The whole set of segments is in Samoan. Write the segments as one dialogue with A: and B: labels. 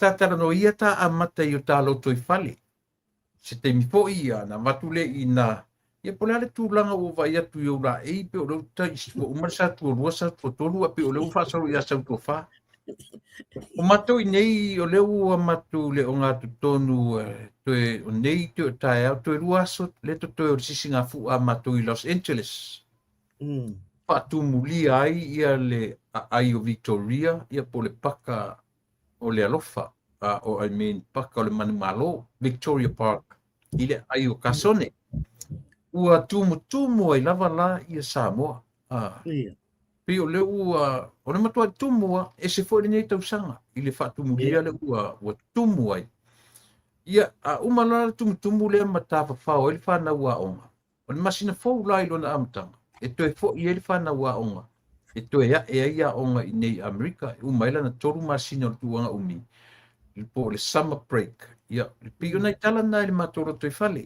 A: Ta talanoa ia ta amata i o ta lotoifale. Se taimi foi ia ona avatu lea i ina, ia po o le a le tulaga ua vaai atu i ou laei pei o lea ua ua uma le Satualua, Satuatolu ae pei o lea ua faasolo ia Sautuafa. O matou i nei o lea ua matou le ogatotonu toe o nei toe o taeao toe 2 aso lea totoe o le sisigafua a matou i Los Angeles. Faatumulia ai ia le aai o Victoria ia po o le paka o le alofa, o I mean paka o le manumalo, Victoria Park, i le aai o Kasone. Ua tumutumu ai lava la ia Samoa. Pei o lea ua, o le matuai tumu lava, ese foi lenei tausaga i le faatumulia lea ua tumu ai. Ia, a uma loa le tumutumu lea ma tafafao ai le fanau aoga, O le masina fou la i lona amataga, e toe foi ai le fanau aoga, e toe ae ai aoga i nei i Amerika, e uma ai lana 3 masina o le tuuaga umi, po o le summer break. Ia, e pei o nai tala na i le matou lotoifale.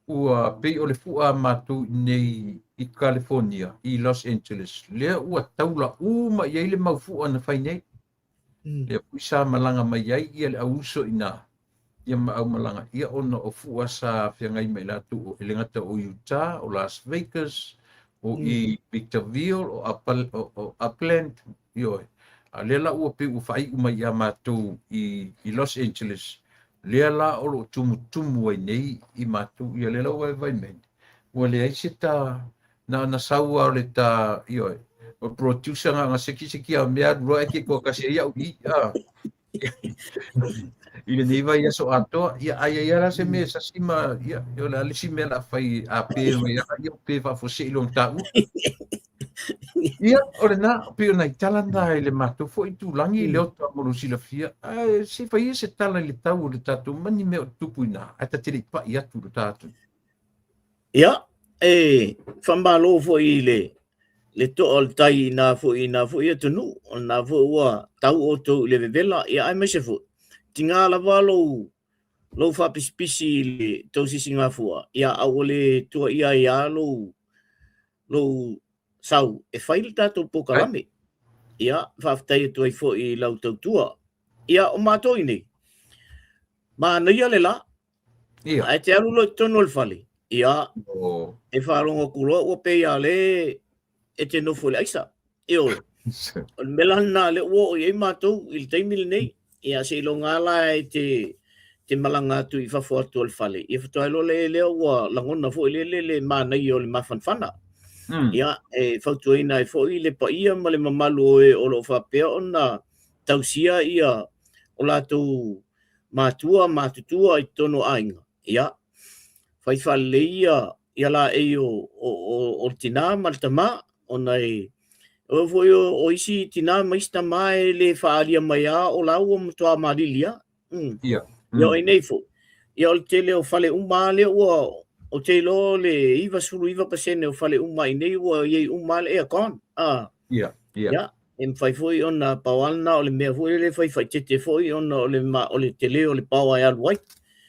A: Ua pei o le fua a matou i nei i California, i Los Angeles, lea ua taula uma i ai le mau fua na fai nei. Lea foi sa malaga mai ai ia le au uso i ina, ia ma au malaga ia ona o fua sa feagai ma i latou e le gata o Utah, o Las Vegas, o i Victorville, o o Upland, ioe. A o lea la ua pei ua faaiu mai ia matou i Los Angeles, lea la o lo o tumutumu ai nei i matou, ia lea la ua vaivai mai nei, ua leai se ta na ona sau lava o le ta, ioe, o producer na ona sekiseki lava o mea alu loa ae ke toatasi ai au i i, i lenei vaiaso atoa. Ia, a i ai lava la se mea e sasi ma, ia, o le a le isi mea o le a fai a pe mai lava, ia, pe faafuasei lona taua. Ia, o lena, pei o nai tala na i le matou foi itulagi, Leota mo lou silafia, ae se i fai ia se tala i le tau o le tatou ma ni mea o tutupu i ina, ae ta te le i pai atu i lo ta atunuu.
B: Ia, e faamalo foi i le toa o le tai i nā foi i nā foi atunuu, o lena foi ua tau outou i le vevela, ia aemaise foi, tiga lava lou faapisipisi i le tou sisigafua, ia a ua le tuuaia ai lava lou sau e fai le tatou polokalame. Ia, faafetai atu ai foi i lau tautua. Ia, o matou i nei, manaia le la,
A: Ia.
B: Ae te alu loa i totonu o le fale, ia, e faalogo atu loa ua pei lava o lea e te nofo i le aisa. Ioe. O le mea la lena lea ua oo i ai matou i le taimi lenei. Ia seiloga lava la e te malaga atu i fafo atu o le fale, ia faatoa iloa lea ua lagona foi lele le manaia o le mafanafana. Ia, e fautuaina ai foi le paia ma le mamalu o e o lo o faapea ona tausia ia o latou matua matutua i totonu o aiga, ia, fai faalelei ia, ia laei o le tinā ma le tamā, ona e o foi o isi tinā ma isi tamā e le faaalia mai lava o la ua matua malili lava.
A: Ia.
B: Ia o i nei foi, ia o le tele o fale uma lava lea ua, ou te iloa o le 99% o fale uma i nei ua i ai uma lava le aircon.
A: Ia, ia.
B: Ia, e mafai foi ona pau lava lena o le mea foi lele e fai faaeteete foi ona o le, o le tele o le power e alu ai.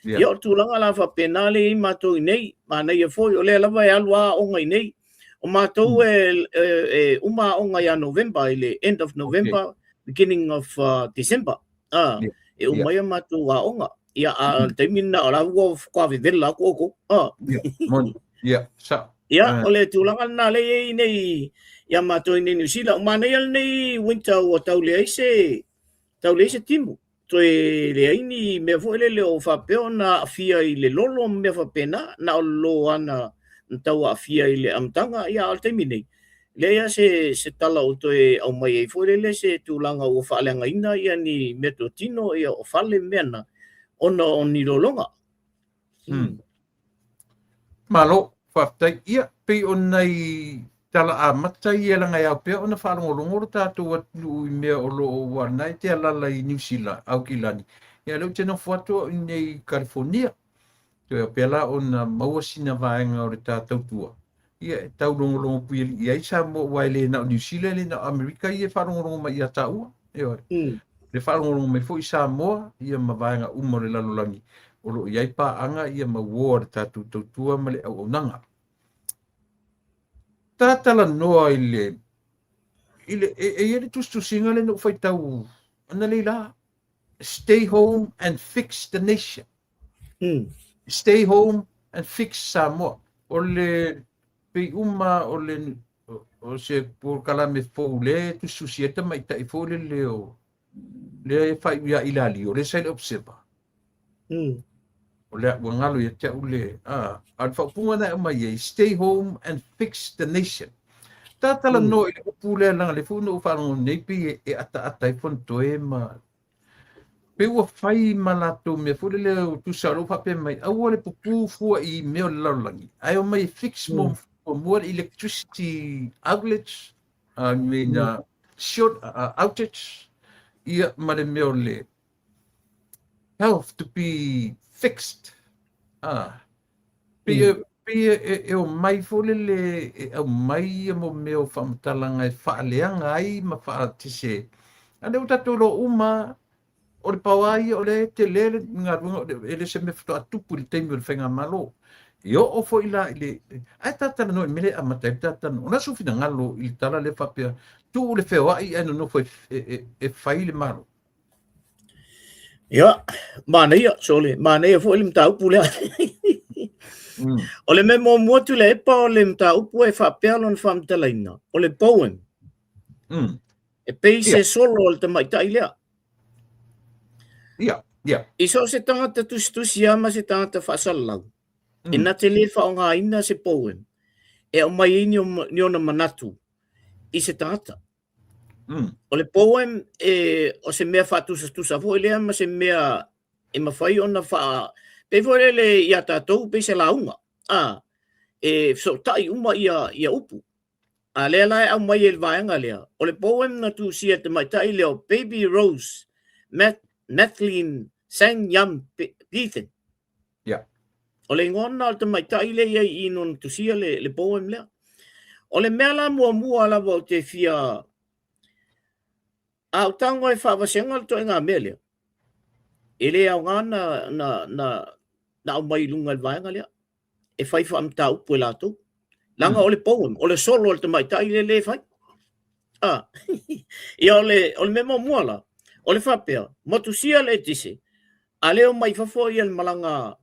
B: Ia, o le tulaga la faapena lea e i ai matou i nei, manaia foi, o lea lava e alu lava aoga i nei. O matou e uma aoga ia November, i le end of November, beginning of December. E uma ai a matou aoga. Ia, a o le taimi lena, o la ua faatoa vevela atu outou.
A: Ia, moni. Ia, sao.
B: Ia, o le tulaga lena lea e i ai nei ia matou i nei Niu Sila. O manaia lenei winter ua tau leai se tau leai se timu. Toe leai ni mea foi lele o faapea ona aafia i le lolo ma mea faapena. Na o le lolo lava na tau aafia i le amataga. Ia, a o le taimi nei, leai lava se tala o toe aumai ai foi lele se tulaga ua faaleagaina ia ni meatotino ia o fale ma mea na ona o ni lologa.
A: Malo, faafetai. Ia, pei o nai tala amata ia leaga e ao pea ona faalogologo lo tatou atunuu i mea o lo o ua na e te alaala i Niu Sila, Aukilani. Ia, lea ou te nofo atu au i nei i Kalifonia. Toe ao pea la ona maua sina vaega o le ta tautua. Ia, e taulogologo puialii ai Samoa, aua e le na o Niu Sila, e le na o Amerika ia e faalogologo mai ia taua. Ioe. Le faalogologo mai foi Samoa, ia ma vaega uma o le lalolagi o lo o i ai paaga ia ma uo a le tatou tautua ma le auaunaga. Ta talanoa i le, i le, e i ai le tusitusiga lea na ou faitau analeila. Stay home and fix the nation. Stay home and fix Samoa. O le pei uma o le o se polokalame fou lea e tusitusi ai tamaitai foi lele o lea e faaiu ia Ilalio, lea sa i le Observer. O lea ua galo ia te au le a a le faaupuga na e aumai ai, stay home and fix the nation. Tatalanoa i le upu lea leaga lea foi na ou faalogo nei pei e ataata ai Fonotoe ma pei ua fai ma latou mea foi lele o tusa o lou faapea mai, aua le pupū fua i mea o le lalolagi, ae omai e fix muamua le electricity outlets, I mean, short outage, ia ma le mea o le health to be fixed. Pei pei e omai foi lele e aumai ia mo mea o faamatalaga e faaleaga ai ma faatese. A lea ua tatou iloa uma, o le paoa ia o lea e tele le galuega, e le se mea faatoa tupu i le taimi o le faigamalo. E oo foi la i le ae tatalanoa i le mea lea e amata ai le tatalanoa. O le a sou finagalo i le tala lea faapea, tuu le feoai ae nonofo e fai le Malo?
B: Ia, manaia, sole, manaia foi le mataupu lea. O le mea muamua Tuilaepa o le mataupu e faapea lona faamatalaina, o le poem. E pei se solo o le tamaitai lea.
A: Ia, ia.
B: I so o se tagata tusitusi lava ma se tagata faasalalau, e na te le faaaogaina se poem e aumai ai ni ona manatu i se tagata. O le poem e, o se mea faatusatusa foi lea ma se mea e mafai ona faa pei foi lele ia tatou pei se lauga a e fesootai uma ia ia upu. A lea la e aumai e le vaega lea, o le poem na tusia e le tamaitai lea o Baby Rose Math, Mathleen Sang Yam Peethen. O le igoa lena o le tamaitai lea i ai i i na tusia le poem lea. O le mea la muamua lava ou te fia a ou tago e faavasega le ituaiga mea lea, e le aoga na aumai i luga i le vaega lea e fai faamataupu e latou. Leaga o le poem, o le solo a le tamaitai lea lea e fai. Ah. Ia o le mea muamua la, o le faapea, motusia le eletise, a lea omai i fafo ia le malaga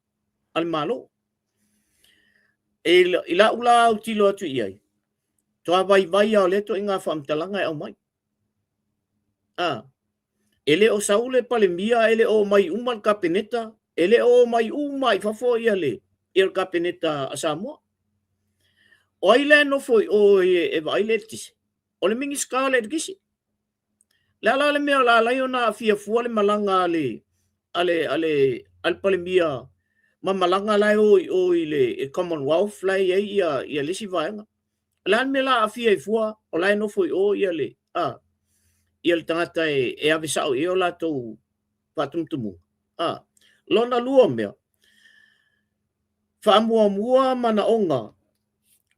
B: a le Malo. E, i lau la autilo atu i ai, toa vaivai lava o lea ituaiga faamatalaga e aumai. Ah. E le o sau le Palemia, e le o omai uma le Kapeneta, e le o omai uma i fafo ia le, ia le Kapeneta a Samoa. O ai la e nofo i o e vaai le eletise? O le Minisita o le Eletise. Le a la le mea o le a ala ai ona aafia fua le malaga a le, a le, a le, a le Palemia ma malaga la e o i o i le Commonwealth la e i ai ia, ia le isi vaega. O le a le mea la aafia ai fua o la e nofo i o ia le, a, ia le tagata e ave sao i ai o latou faatumutumuga. A, lona lua mea, faamuamua manaoga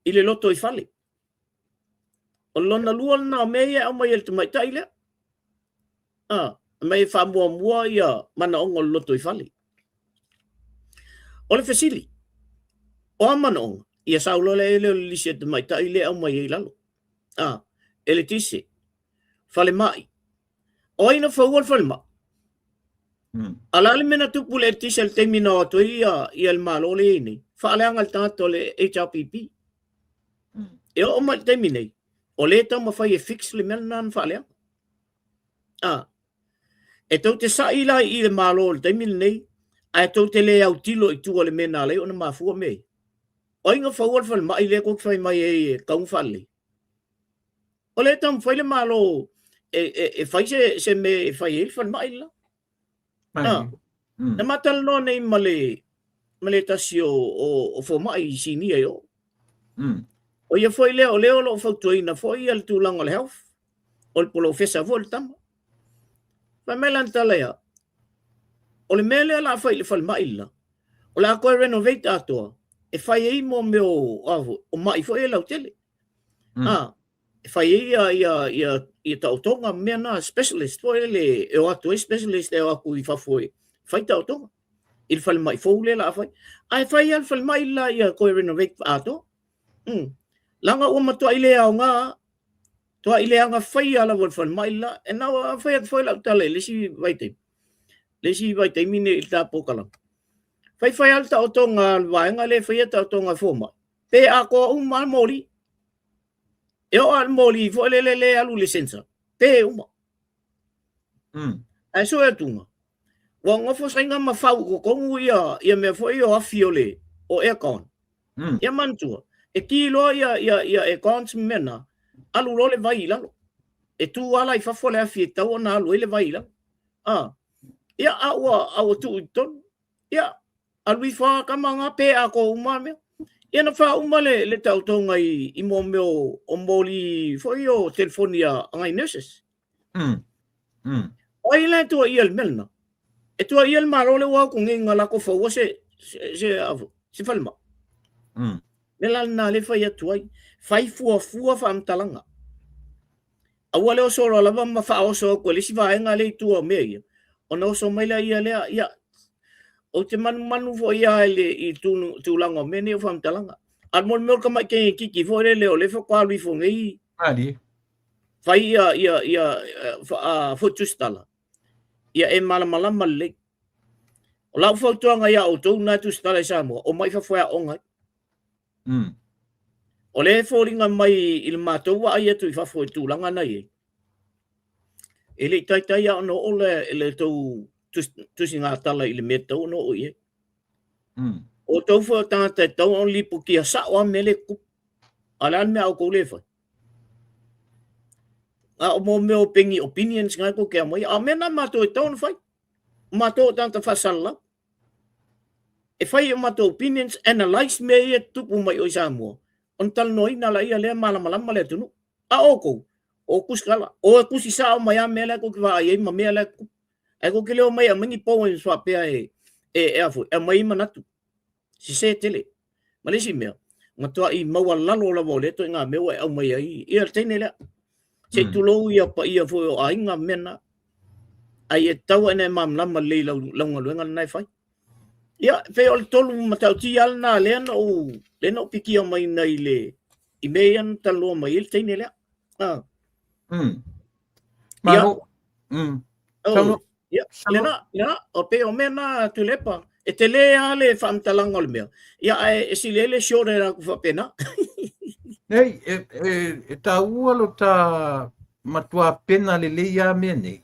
B: i le lotoifale. O lona lua lena o mea ia e aumai e le tamaitai lea. A, aumai e faamuamua ia manaoga o le lotoifale. O le fesili, o a manaoga? Ia sau loa le lea o le lisi a le tamaitai lea e aumai ai i lalo. A, eletise, falemai. O ai na faua le falemai? A o le a le mea na tupu i le eletise i le taimi na o atu ai ia, ia le Malo lea e i ai nei? Faaleaga le tagata o le HRPP. E oo mai i le taimi nei, o lea e taumafai e fix le mea lena na faaleaga. A, e tou te sa'i la i le Malo i le taimi lenei, ae tou te le autilo i tua i le mea na ala ai ona mafua mea ia. O ai na faua le falemai lea tou te fai mai ai e tatau ona faalelei? O lea e taumafai le Malo e fai se mea e fai ai le falemai le la. Ah, na ma talanoa nei ma le ma le tasi o fomai i sinia i o. O ia foi lea, o lea o lo o fautuaina foi ia le tulaga o le health, o le polofesa foi le tama. Fai mai lana tala ia, o le mea lea o le a fai i le falemai le la, o le a toe renovate atoa, e fai ai mo mea o mai foi e lautele. Ah, e fai ai ia, ia, ia, ia taotoga ma mea na, specialist foi lele e o atu ai specialist e o atu i fafo e fai taotoga i le falemai fou lea o le a fai. Ae fai lava le falemai le la ia toe renovate atoa. Leaga ua matuai le aoga, matuai leaga faia lava le falemai le la. E na fai atu foi lau tala i le isi vaitaimi. Le isi vaitaimi nei i le ta polokalame, faifai lava le taotoga a le vaega lea e faia taotoga a fomai, pe atoa uma lava le moli. E oo lava i le moli foi lele lea e alu i le sensor, pe uma. Ae sue atuga, ua nofo saina ma fau i totonu ia, ia mea foi ia o afi o le o aircon. Ia manatua, e ki loa ia, ia, ia aircons ma mea na, alu loa le vai i lalo. E tu lava la i fafo le afi e tatau ona alu ai le vai i lalo. Ah, ia, a ua, a ua tuu i totonu. Ia, alu ifo lava tama na pe atoa uma lava mea. Ia na faauma le, le taotoga i, i mo mea o, o moli foi o telefoni a, a nai nurses. O ai la e tuuaia i le mea lena? E tuuaia le Malo lea ua o atu nei na latou faua se, se, se, se falemai. Mea la lena lea e fai atu ai, fai fuafua faamatalaga. Aua le oso loa lava ma faaoso atu e le isi vaega lea i tua o mea ia, ona oso mai laia lea, ia, ou te manumanu foi lava i le i tulaga o mea nei o faamatalaga. A mo le mea o le tamai teineitiiti foi lele o lea faatoa alu ifo nei,
A: Malie.
B: fai ia, ia, ia, foi tusitala, ia e malamalama lelei. O lau fautuaga ia outou na e tusitala i Samoa, omai i fafo e aooga ai. O lea e foliga mai i le matou vaai atu i fafo i tulaga na i ai, e le i taitai lava ona oo le, le tou tusigatala i le mea e tatau ona oo i ai. O outou foi o tagata e tatau ona lipotia sao lava mea lea e tutupu. A o le a le mea a outou lea e fai? A o mo mea o peni opinions na tou te aumaia, a o mea na matou e tatau ona fai. O matou o tagata faasalalau. E fai o matou opinions, analyse mea ia e tutupu mai o i Samoa, ona talanoaina laia lea malamalama le atunuu. A outou, o tusitala, o e tusi sao mai lava mea la tou te vaai ai ma mea la e tutupu. Ae tou te le omai e aumai ni poems faapea e, e, e a foi, e aumai ai manatu. Sese tele. Ma le isi mea, matuai maualalo lava o lea ituaiga mea ua e aumai ai ia le teine lea. Se i tulou ia paia foi o aiga ma mea na. Ai e tatau ona e malamalama lelei i lau, lau galuega lena e fai. Ia, pei o le tolu matautia lava lena lea na ou, lea na ou pikia mai nei le, i mea ia na talanoa mai ai le teine lea. Ah.
A: Malo.
B: Oh. Ia, lena, lena, o pei o mea na Tuilaepa, e tele lava le faamatalaga o le mea, ia ae e sili ai le short e atu faapena.
A: Nei, e, e, e taua lo ta matua pena lelei lava mea nei.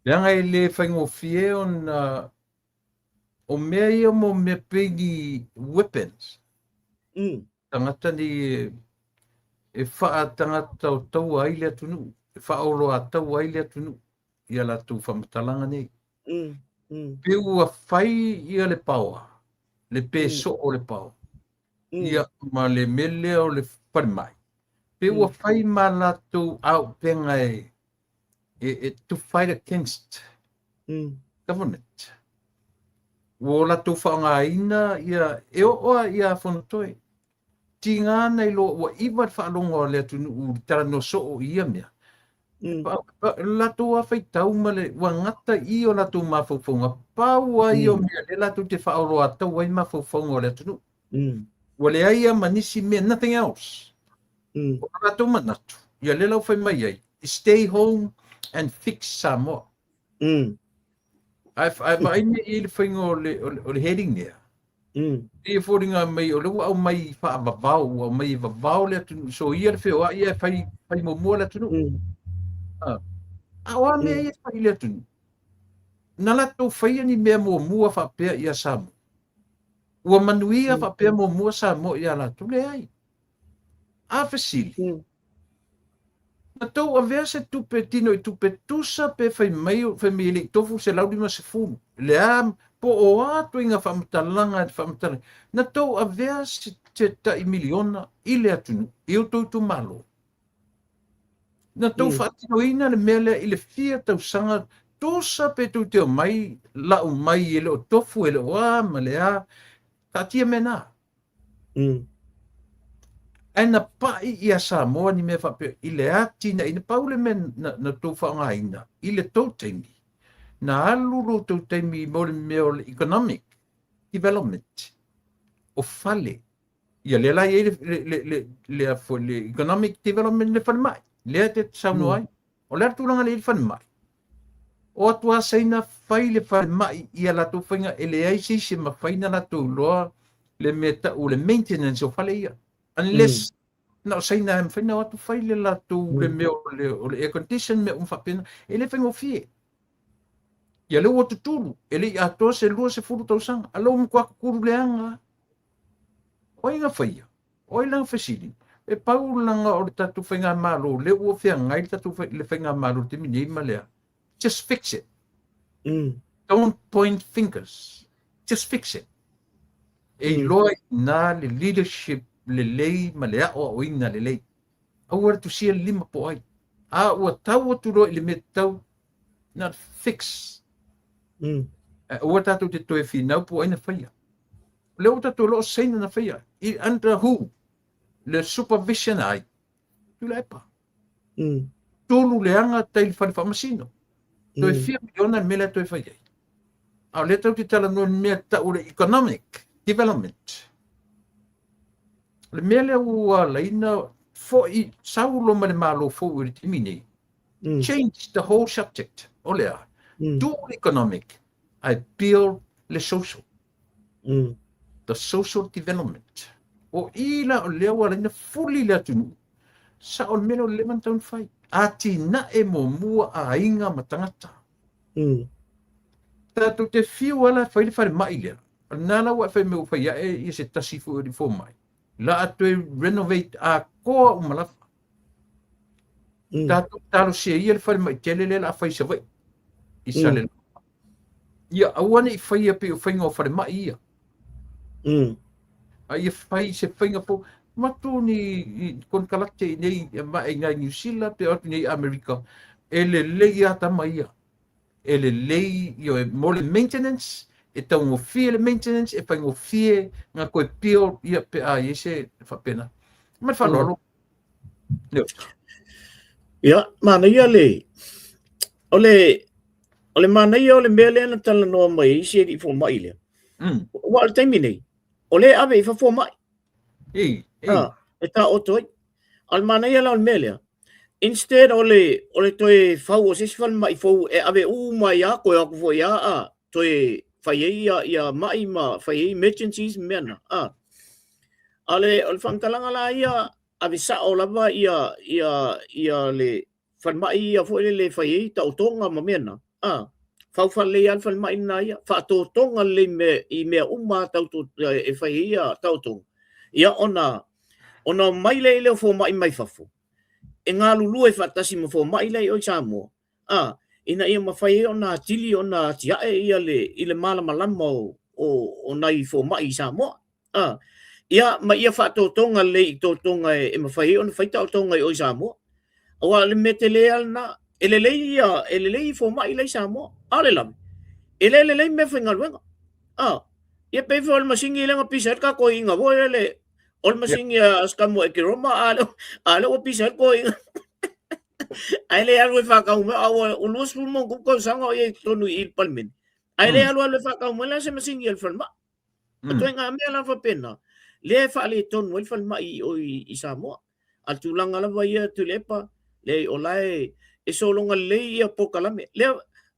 A: Leaga e le faigofie ona o mea ia mo mea pei ni weapons. Tagata nei e, e faatagata o taua ai le atunuu, e faaoloataua ai le atunuu i a latou faamatalaga nei. Pe ua fai ia le paoa, le pe soo o le paoa, ia ma le mea lea o le falemai, pe ua fai ma latou auupega e, e, e to fight against government. Ua o latou faaaogaina ia, e oo lava ia Fonotoe. Tiga ana iloa ua iva le faalogo a le atunuu i le talanoa soo i ia mea. Latou lava faitau ma le, ua gata i i o latou mafaufauga, pau lava ia o mea lea latou te faaoloataua ai mafaufauga o le atunuu. Ua leai lava ma nisi mea, nothing else. O lo latou manatu, ia lea la ua fai mai ai, stay home and fix Samoa. Ae, ae vaai nei i le faiga o le, o le, o le heading lea. E i foliga mai o lea ua aumai faavavao, ua aumai e vavao le atunuu, soia le feoai ae fai, fai muamua le atunuu. A, a o a mea ia e fai i le atunuu? Na latou faia ni mea muamua faapea ia Samoa. Ua manuia faapea muamua Samoa ia latou? Leai. A fesili, Na tou avea se tupe tino i tupe tusa pe fai mai fai mai e le i tofu 150 le a po o a ituaiga faamatalaga e faamatala na tou avea se, se tai miliona i le atunuu i outou itumalo na tou faatinoina le mea lea i le fia tausaga tusa pe tou te omai lau mai e le o tofu e le o a ma le a taatia mea na Ae na pai ia Samoa ni mea faapea i le atinaeina, pau le mea na, na tou faaaogaina i le tou taimi, na alu lo tou taimi mo le mea o le economic development o fale. Ia lea la i ai le, le, le, le, le, le, le economic development le falemai, lea te saunoa ai. O le a le tulaga lea i le falemai? O atu a Saina fai le falemai ia latou faiga e leai se isi e mafai ona latou iloa le mea tau o le maintenance o fale ia. Unless na o Saina e mafai ona o atu fai le latou le mea o le air condition mea uma faapena, e le faigofie. Ia lea ua tutulu, e le i atoa se 20 tausaga, a lea ua matua tutulu leaga. O ai na faia? O ai lana fesili? E pau lana o le tatou faigamalo, lea ua feagai le tatou le faigamalo i le taimi nei ma lea. Just fix it. Don't point fingers. Just fix it. E iloa i ina le leadership lelei ma le aoaoina lelei. Aua le tusia le lima po o ai. A ua tau atu loa i le mea tatau, not fix. Aua tatou te toe finau po o ai na faia. O lea ua tatou iloa o Saina na faia. I under who? Le supervision a ai? Tuilaepa. Tulu leaga tai le fale faamasino. Toe fia miliona le mea lea toe fai ai. A o lea tatou te talanoa i le mea tau o le economic development. O le mea lea ua alaina foi sau loa ma le Malo fou i le taimi nei. Change the whole subject. O le a? Tuu le economic ae build le social. The social development. O i la o lea ua ala ai ona fuli le atunuu, sao le mea lea o le leva ona tatau ona fai. Atinae muamua aiga ma tagata. Tatou te fiu lava la e fai le falemai lea. O lena la ua e fai mai ua fai ae ia se tasi foi o alii fomai. La a toe renovate atoa uma lava. Tatou talosia ia le falemai tele lea la a fai i Savaii. I Salelologa. Ia aua ne i faia pei o faiga o falemai ia. A ia fai se faiga fou. Matu ni konekarate i nei ma i nai Niu Sila pe o atu nei Amerika, e lelei a tama ia. E lelei ioe mo le maintenance, e taugofie le maintenance, e faigofie na toe build ia pe a i ai se faapena. Ma le faaaloalo.
B: Ia, manaia le o le o le manaia o le mea lea na talanoa mai ai si alii fomai lea. Aua o le taimi nei, o lea e ave i fafo fomai.
A: Ei, ei.
B: Ah, e taoto ai. A o le manaia la o le mea lea, instead o le, o le toe fau o se isi falemai fou e ave uma ai lava, toe o atu foi lava a toe fai ai ia, ia mai ma fai ai emergencies ma mea na. Ah. A o le, o le faamatalaga la ia, ave sao lava ia, ia, ia le falemai ia foi lele e fai ai taotoga ma mea na. Ah. Fau lelei lava le falemai lena ia, faatotoga lelei mea, i mea uma tau to, e fai ai ia taotoga. Ia ona, ona omai lea i le fomai mai fafo, e galulue faatasi ma fomai la i o i Samoa, a, ina ia mafai ai ona atili ona atiae ia le, i le malamalama o, o, o nai fomai i Samoa. A, ia ma ia faatotoga lelei i totoga e, e mafai ai ona fai taotoga i o i Samoa. Aua o le mea tele lava lena, e lelei ia, e lelei fomai la i Samoa, a o le lave, e le lelei meafaigaluega. A, ia pei foi o le masini lea na pisa ai le tatou iiga foi lele, o le masini a Skamo e Keroma, a lea, a lea ua pisa ai le toeaina. Ae le alu e faatau mai, a ua 20 ma ono tupu tausaga o ia i totonu i i le Palemene. Ae le alu alu e faatau mai la se masini a le falemai. O ituaiga mea la faapena, lea e faaletonu ai le falemai i o i, i Samoa. A o le tulaga lava ia Tuilaepa, leai o la e, e sologa lelei ia polokalame. Lea,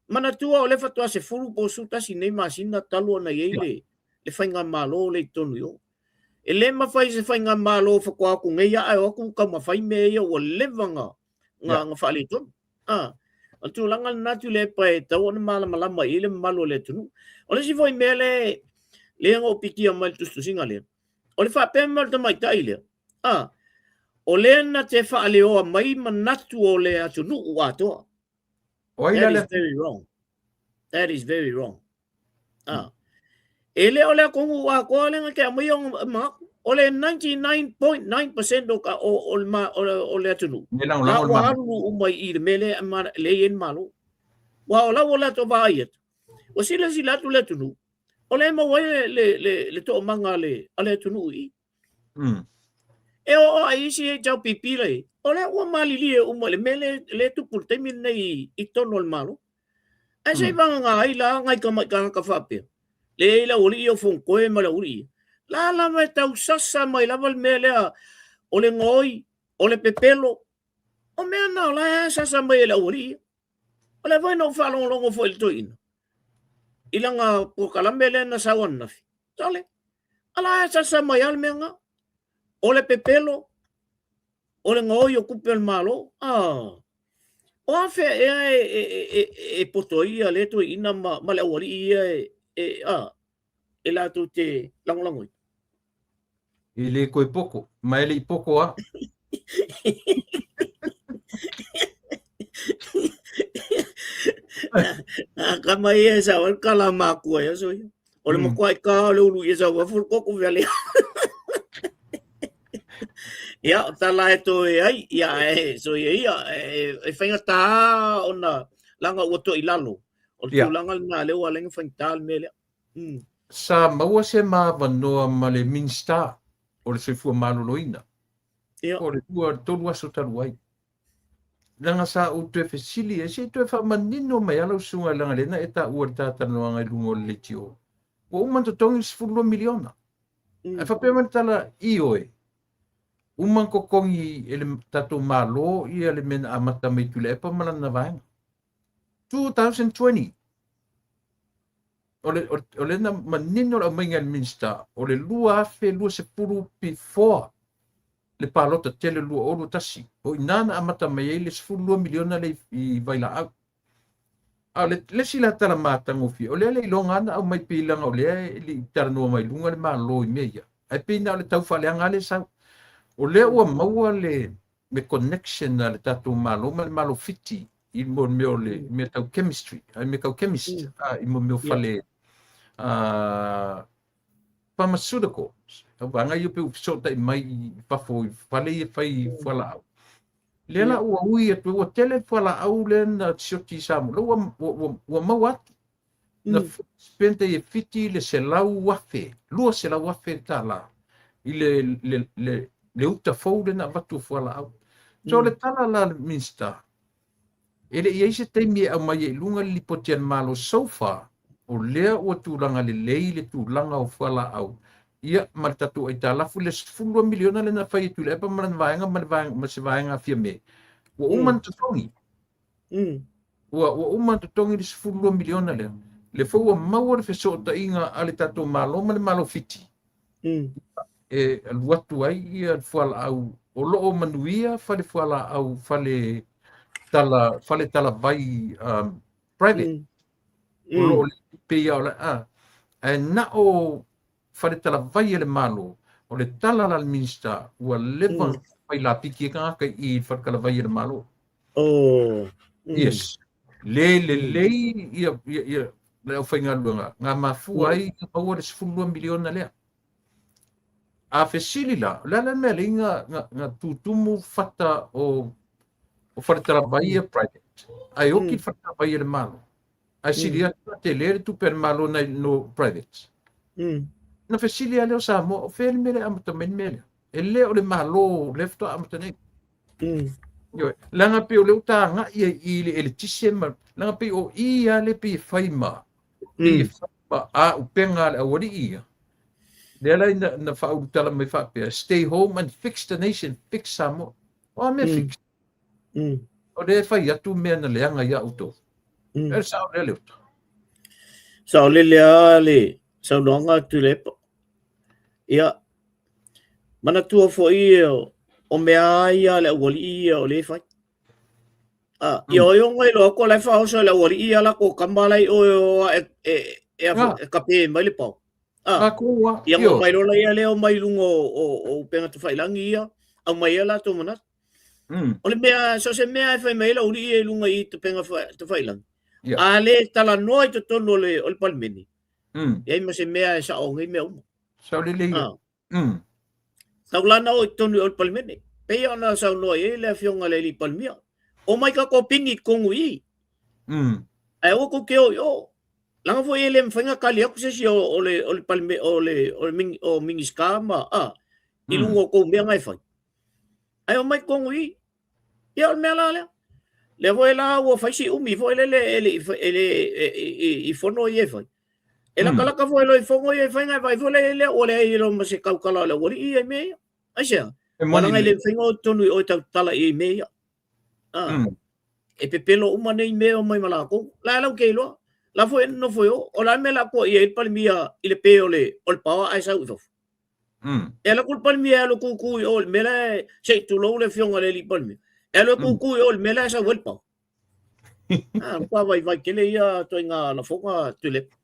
B: manatua o lea faatoa 10 po o 11 nei masina talu ona i ai le, le faigamalo lea i totonu i o. E le mafai se faigamalo faatoa atu nei lava ae o atu taumafai mea ia ua leva na, na, na faaletonu. Ah, o le tulaga lena Tuilaepa e tatau ona malamalama i ai le mamalu o le atunuu. O le isi foi mea lea, lea na ou pikia mai i le tusitusiga lea, o le faapea mai o le tamaitai lea, ah, o lea na te faaleoa mai manatu o le atunuu atoa.
A: O ai
B: That
A: la
B: is very wrong. That is very wrong. Ah. E le o le atunuu atoa lea na te aumaia ona manatu. O le 99.9% o, ka, o, o, le, ma, o, le, o le atunuu.
A: Ne
B: La
A: lagolago le
B: ua
A: Malo.
B: alu uma i le mea lea ma, lea e i ai le Malo. Ua o la ua latou vaai atu. Ua silasila atu le atunuu. O lea e maua ai le, le, le, le toomaga a le, a le atunuu i i. E oo ai isi HRPP la i ai, o lea ua malilie uma i le mea lea, lea e tupu i le taimi lenei i totonu o le Malo. Ae se i vagana ai la nai tamai tagata faapea, leai le aualii ia o Fonotoe ma le aualii ia, la lava e tausasa mai lava le mea lea o le gaoi, o le pepelo, o mea na o la e sasa mai e le aualii ia. O lea foi na ou faalogologo foi i le toeaina i lana polokalame lea na sau ananafi. Sole, ala e sasa mai lava le mea lena. O le pepelo, o le gaoi o tupe a le Malo. Ah, o a fea ea e poto ai ia lea toeaina ma le aualii ia e latou te lagolagoina?
A: E le toe poto, ma e le i poto lava.
B: Kama ia e sau ai le tala a matua i aso ia. O le matua i ka o le ulu i e sau ai fulu koko fea lea. Ia, o tala e toe ai, ia e so ia ia, e faigata ona laga ua to'i lalo. O le tulaga lena lea ua ala ai ona faigata le mea lea.
A: Sa maua se ma avanoa ma le Minisita o le Soifua Maloloina. O le 2 3 aso talu ai. Leaga sa ou toe fesili ai, se i toe faamanino mai lava lau susuga leaga lea na e taua i le ta talanoaga i luga o le leitio. Ua uma ona totogi le 12 miliona. Ae faapea mai le tala, ioe, uma ona totogi e le tatou Malo ia le mea na amata mai Tuilaepa ma lana vaega. 2020. O le na manino le aumaiga e le Minisita, o le 2020 before le palota tele 2021. O i ina na amata mai ai le 12 miliona lea i vailaau. A o le isi la tala matagofie, o lea le iloga lava na aumai pei leaga o lea e le i talanoa mai luga le Malo i mea ia. Ae pei na o le tau faaleaga lava le sau. O lea ua maua le connection a le tatou Malo ma le Malo Fiti i mea o le mea tau chemistry, ai mea tau chemist, i mea o fale pharmaceuticals. Au vaega ia pei ua fesootai mai i fafo i fale ia fai fualaau. Lea la ua ui atu, ua tele le fualaau lea na sioti i Samoa, lea ua maua atu. Na spend ai e Fiti le 100,000, 200,000 tala i le uta fou lea na avatu o fualaau. So le tala la le Minisita, e le i ai se taimi e aumai ai i luga le lipoti a le Malo so far, o lea ua tulaga lelei le tulaga o fualaau, ia ma le tatou aitalafu le 12 miliona lea na fai e Tuilaepa ma lana vaega ma le vaega ma se vaega Fiame, ua uma ona totogi. Ua uma ona totogi le 12 miliona lea. Le foi ua maua le fesootaiga a le tatou Malo ma le Malo Fiti. E alu atu ai ia le fualaau o lo o manuia fale fualaau fale tala fale talavai private. O lo o pei o le ae na o fale talavai e le Malo, o le tala la le Minisita ua leva fai lapiki e tagata i fale talavai e le Malo. Yes. Le lelei ia ia le aufaigaluega nga mafua ai na maua le 12 miliona lea. A fesili la, o le a le mea lea nga tutumu fata o fale talavai ia private, ae oki le fale talavai e le Malo. Ae sili atu la tele le tupe a le Malo nai no private. Na fesili lea o Samoa, o fea le mea lea e amata mai le mea lea? E le o le Malo lea faatoa amata nei. Leaga pei o lea ua tagai ai i le eletise ma leaga pei o i lava lea pei e fai ma pei e fai ma auupega a le aualii ia. Lea la na faaulutala mai faapea, stay home and fix the nation, fix Samoa. O a mea fix? O lea e fai atu mea na leaga ia outou. E sao lea Leota.
B: Sao lele lava le saunoaga a Tuilaepa. Ia, manatua foi o mea lava ia a le aualii ia o lea e fai. Ia oi ona iloa atu o la e faaoso e le aualii ia latou tama la i o e o ae e kape mai le pao. Ia ona omai loa lea lea omai i luga o upega tafailangi ia, aumai ai latou manatu. O le mea, so o se mea e fai mai ai le aualii ia i luga i upega tafailangi, a le talanoa i totonu o le Palemene, e leai ma se mea e sao nei mea uma.
A: Sao lelei.
B: Tau la na oo i totonu o le Palemene. Pei ona saunoa i ai le afioga i le alii Palemia. Omai tatou pigi i totonu i i. Ae aua tou te o i o. Leaga foi e le mafai ona tali atu se isi o le o le Palemene o le o le o Minisita ma i luga o tou mea na e fai. Ae omai i totonu i i. Ia o le mea la lea. Lea foi la ua fai si umi foi lele e le e le i fono ia e fai. E latalata foi loa i fono ia e fai, na vaai foi lea lea ua leai loa ma se tautala o le aualii ia i mea ia. Aisea? Leaga e le mafai ona o i totonu i o e tautatala i mea ia. E pepelo uma nei mea o mai ma lakou. La lau ke iloa. La foi e nofo i o. O la mea la kua ia i le Palemia i le pe o le, o le paoa ae sau i fafo. E ala ku le Palemia e alu e kūkū i o i le mea la e, se i tulou le afioga i le alii Palemia. E alu e kūkū i o i le mea la e sau ai le paoa. Ah, matua vaivai tele ia ituaiga lafoga Tuilaepa.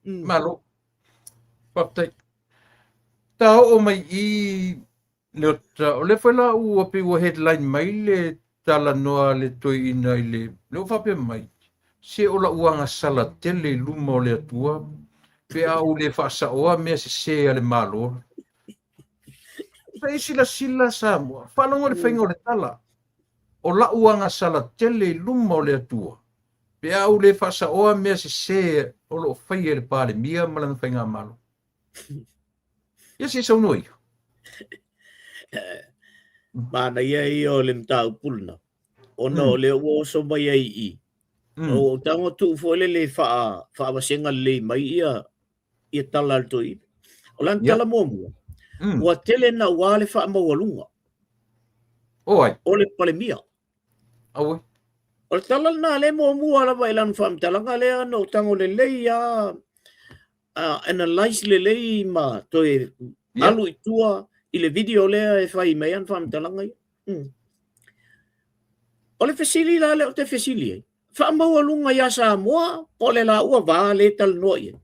A: Malo. Faafetai. Ta oo mai i Leota, o lea foi la ua pei ua headline mai le talanoa a le toeaina i le, le ua faapea mai, se o la'u agasala tele i luma o le Atua pe a ou le faasaoa mea sesē a le Malo. Se i silasila Samoa, faalogo i le faiga o le tala, o la'u agasala tele i luma o le Atua pe a ou le faasaoa mea sesē o lo o faia e le Palemia ma lana Faigamalo. Ia se i saunoa ia.
B: Manaia ia o le mataupu lena, ona o lea ua oso mai ai i i. O tago tuu foi lele faavasega lelei mai ia ia tala a le toeaina. O lana tala muamua, ua tele naua le faamaualuga o le Palemia.
A: Auē.
B: O le tala lena lea muamua lava i lana faamatalaga lea na ou tago lelei lava, analyse lelei ma toe alu i tua i le video lea e fai mai ana faamatalaga ia. O le fesili la lea ou te fesili ai, faamaualuga ia Samoa po o le laua va lea e talanoa i ai?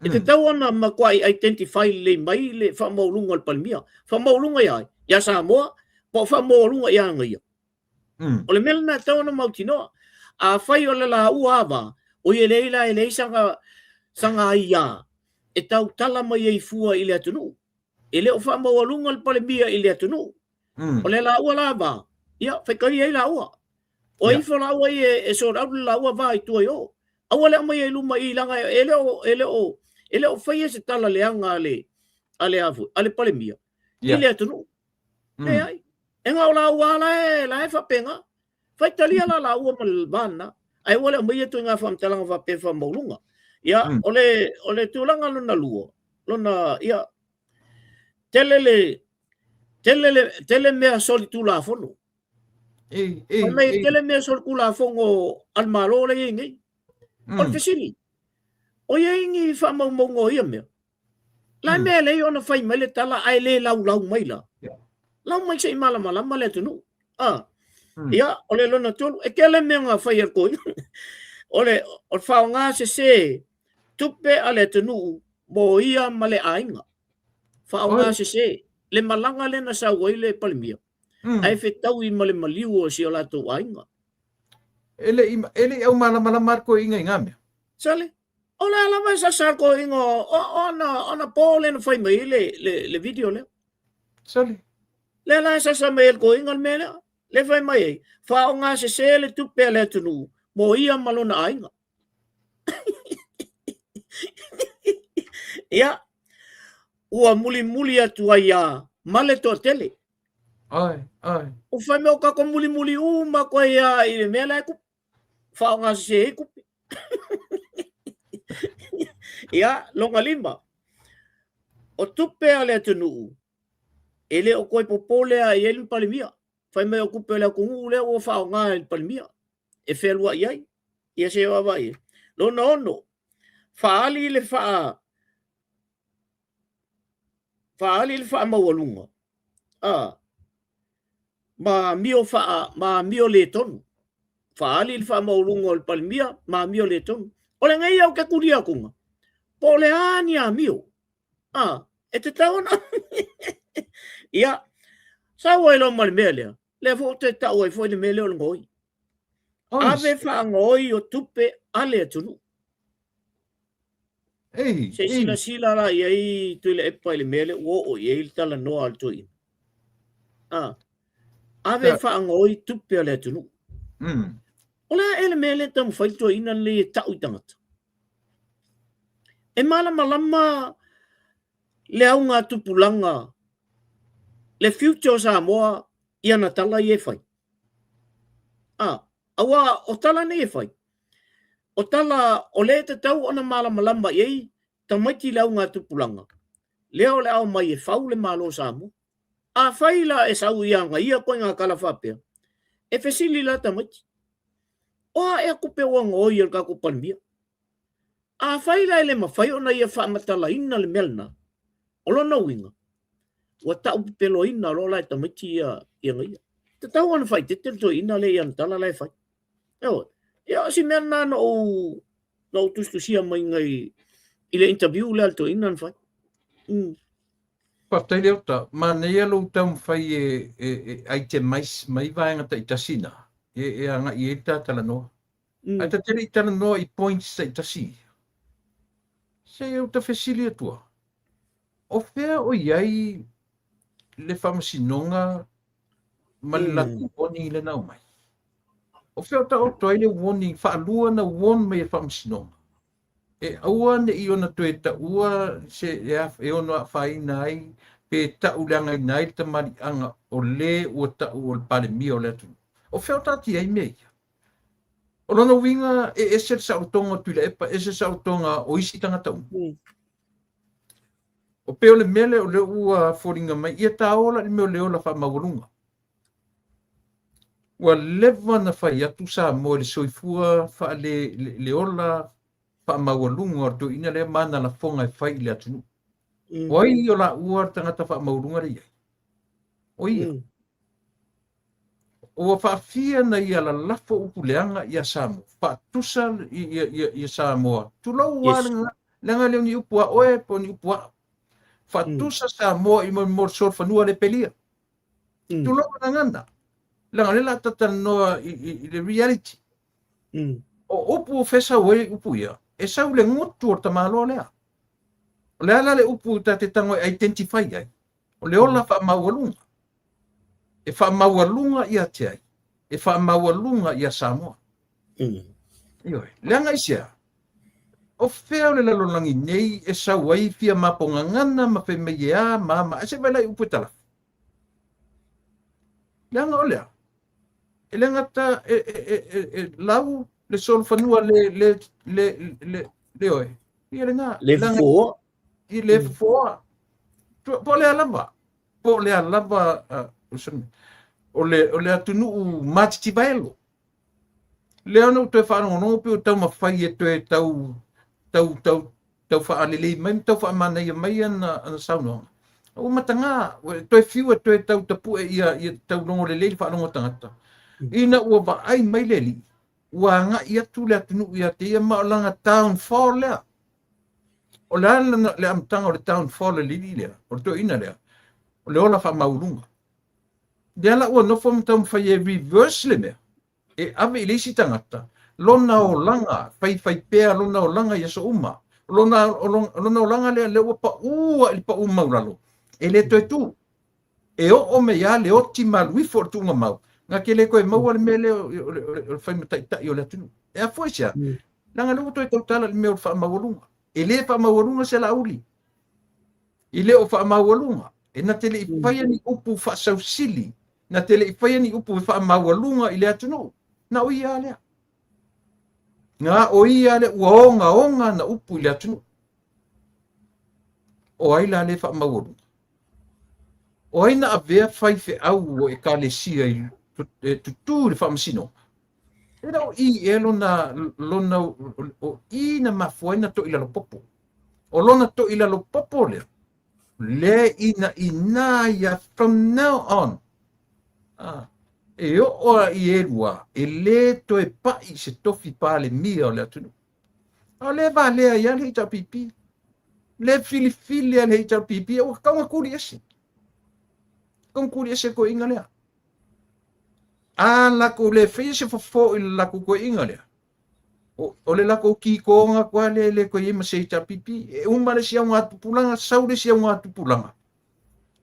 B: E tatau ona matuai identify lelei mai le faamaualuga o le Palemia. Faamaualuga ia ai? Ia Samoa po o faamaualuga ia ia? O le mea lena e tatau ona mautinoa. Afai o le laua ava, oi e leai la e leai saga aiā e tautala mai ai fua i le atunuu. E le o faamaualuga le Palemia i le atunuu. O le laua la va, ia faitalia ai laua. O ifo laua ia e sort out le laua va i tua i o. Aua le aumaia i luma i leaga e le o e le o e le o faia se tala leaga a le a le a foi a le Palemia i le atunuu. Leai. E na o laua la e la e faapena. Faitalia la laua ma le va lena. Ae aua le aumaia ituaiga faamatalaga faapea faamaualuga. Ia, o le tulaga lona lua, lona ia tele le tele le tele mea solitulafono.
A: Ei,
B: Fai mai e
A: ei.
B: tele mea solitulafono a le Malo la e i ai nei. O le fesili, o i ai ni faamaumauga o ia mea? La mea e leai ona fai mai le tala ae le laulau mai la. Lau mai se i malamalama le atunuu. Ah. Ia, o le lona tolu, e tele mea na fai e le toeaina. O le faaaoga sese tupe a le atunuu mo ia ma le aiga. Faaaoga sese le malaga lea na sau ai le Palemia, ae fetaui ma le maliu o si o latou aiga.
A: E le i aumalamalama le toeaina i na mea.
B: Sale, o le a lava e sasa le toeaina o ana po lea na fai mai ai le video lea.
A: Sale.
B: Lea la e sasa mai ai le toeaina le mea lea. Lea fai mai ai, faaaoga sese le tupe a le atunuu mo ia ma lona aiga. Ia, ua mulimuli atu ai a ma le toatele.
A: Ai, ai.
B: Ua fai mai o tatou mulimuli uma atu ai a i le mea la e tupu. Faaaoga sese ai tupe. Ia, lona lima. O tupe a le atunuu, e le o toe popole a i ai le Palemia. Fai mai o tupe a le atunuu lea ua faaaoga e le Palemia e fealuai ai. Ia se vaavaai i ai. Lona ono, faaali le faa faaali le faamaualuga a ma amio faa ma amio le tonu. Faaali le faamaualuga o le Palemia ma amio le tonu. O lenei au te kulia atuga, po o le a ni amio. A, e tatau ona ia, sau ai loa ma le mea lea, lea foi ou te tau ai foi le mea lea o le gaoi. Ave faagaoi o tupe a le atunuu.
A: Ei,
B: Se i silasila la i ai Tuilaepa i le mea lea ua oo i ai le talanoa a le toeaina. A, ave faagaoi tupe a le atunuu. O le a ea le mea lea e taumafai le toeaina lenei e tau i tagata? E malamalama le augatupulaga, le future o Samoa i ana tala ia e fai. A, aua o tala nei e fai, o tala o lea e tatau ona malamalama i ai tamaiti i le augatupulaga, lea o le a omai e fau le Malo o Samoa. Afai la e sau ia aga ia koe ngā tala faapea, e fesili la tamaiti. O a ea tupe ua gaoi e le tatou Palemia? Afai la e le mafai ona ia faamatalaina le mea lena, o lona uiga, ua tau pepeloina loa la e tamaiti ia ia ia. Tatau ona faaeteete le toeaina lea i ana tala la e fai. Ioe. Ia o si mea lena na ou na ou tusitusia mai i i le interview lea a le toeaina na fai.
A: Faafetai Leota, manaia lou taumafai e e e itemize mai vaega taitasi na e agai i ai le ta talanoa. Ae ta te le i talanoa i points taitasi ia. Se ou te fesili atua, o fea o i ai le faamasinoga ma le latou warning lea na aumai? O fea o taoto ai le warning, faalua na warn mai e le faamasinoga e aua ne i ona toe taua se e ono afaina ai pe tau leagaina ai le tamaliiaga o le ua tau o le Palemia o le atunuu? O fea o taatia ai mea ia? O lona uiga e ese le saolotoga o Tuilaepa, ese le saolotoga o isi tagata uma. O pei o le mea lea o lea ua foliga mai, ia taola i le mea o le ola faamaualuga. Ua leva ona fai atu Samoa i le soifua faale le ola faamaualuga o le toeaina lea ma ana lafoga e fai i le atunuu. O ai o laua le tagata faamaualuga lea i ai? O ia. Ua faafia na ia lalafo upu leaga ia Samoa, faatusa ia Samoa. Tulou lava le leaga lea o ni upu a oe po o ni upu a au. Faatusa Samoa i mo le solofanua le pelia. Tulou le gagana. Leaga o lea o le a ta talanoa i le reality. O upu o fea e sau ai upu ia, e sau i le gutu o le tamaloa lea. O le a la le upu ta te tago e identify ai? O le ola faamaualuga. E faamaualuga ia te ai? E faamaualuga ia Samoa. Ioe. Leaga aisea? O fea o le lalolagi nei e sau ai fia mapogagana ma fai mai e a ma a ma a, se vaai la i upu e talafo. Leaga o lea, e le gata e, e, e, e, e lau le solofanua le, le, le, le, le oe. Ia lena.
B: Le fofoa.
A: I le fofoa. Po o lea lava. Po o lea lava o le, o le atunuu matitivaelo. Lea na ou toe faalogologo pei o taumafai e toe tau, tau, tau, tau faalelei mai ma tau faamanaia mai ana, ana saunoaga. Ua mataga, ua toe fiu e toe tau tapue ia, ia tau logo lelei le faalogo a tagata. Ina ua vaai mai le alii, ua agai atu le atunuu ia te ia ma o lana downfall lea. O le a le amataga o le downfall a le alii lea, o le toeaina lea, o le ola faamaualuga. Lea la ua nofo ma taumafai e reverse le mea, e ave i le isi tagata lona olaga, faifai pea lona olaga i aso uma. O lona, o lona olaga lea, lea ua pau i le pau maulalo, e le toe tu. E oo mai lava le oti malu ifo o le tuuga mau, na te le toe maua le mea lea o le, o le, o le fai mataitai o le atunuu. E afua i se a? Leaga lea ua toe tautala i le mea o le faamaualuga. E le faamaualuga se Laauli. E le o faamaualuga. E na te le i faia ni upu faasausili, na te le i faia ni upu e faamaualuga i le atunuu. Na o ia lea. Na o ia lea ua ogaoga na upu i le atunuu. O ai la le faamaualuga? O ai na avea faifeau o ekalesia i e tutū i le faamasinoga? E le o i ea lona, lona, o i na mafua ai na toilalopopo. O lona toilalopopo lea, lea ina ina ia from now on. Ah, e oo a i elua, e le toe pai se tofi palemia o le atunuu. A o lea valea ai lava le HRPP. Le filifili a le HRPP, ua tatau ona tuli ese. Tatau ona tuli ese le toeaina lea. A latou le faia se fofo i le latou toeaina lea, o, o le latou kikoga atu lava lea e le toe i ai ma se HRPP. E uma le isi augatupulaga, sau le isi augatupulaga,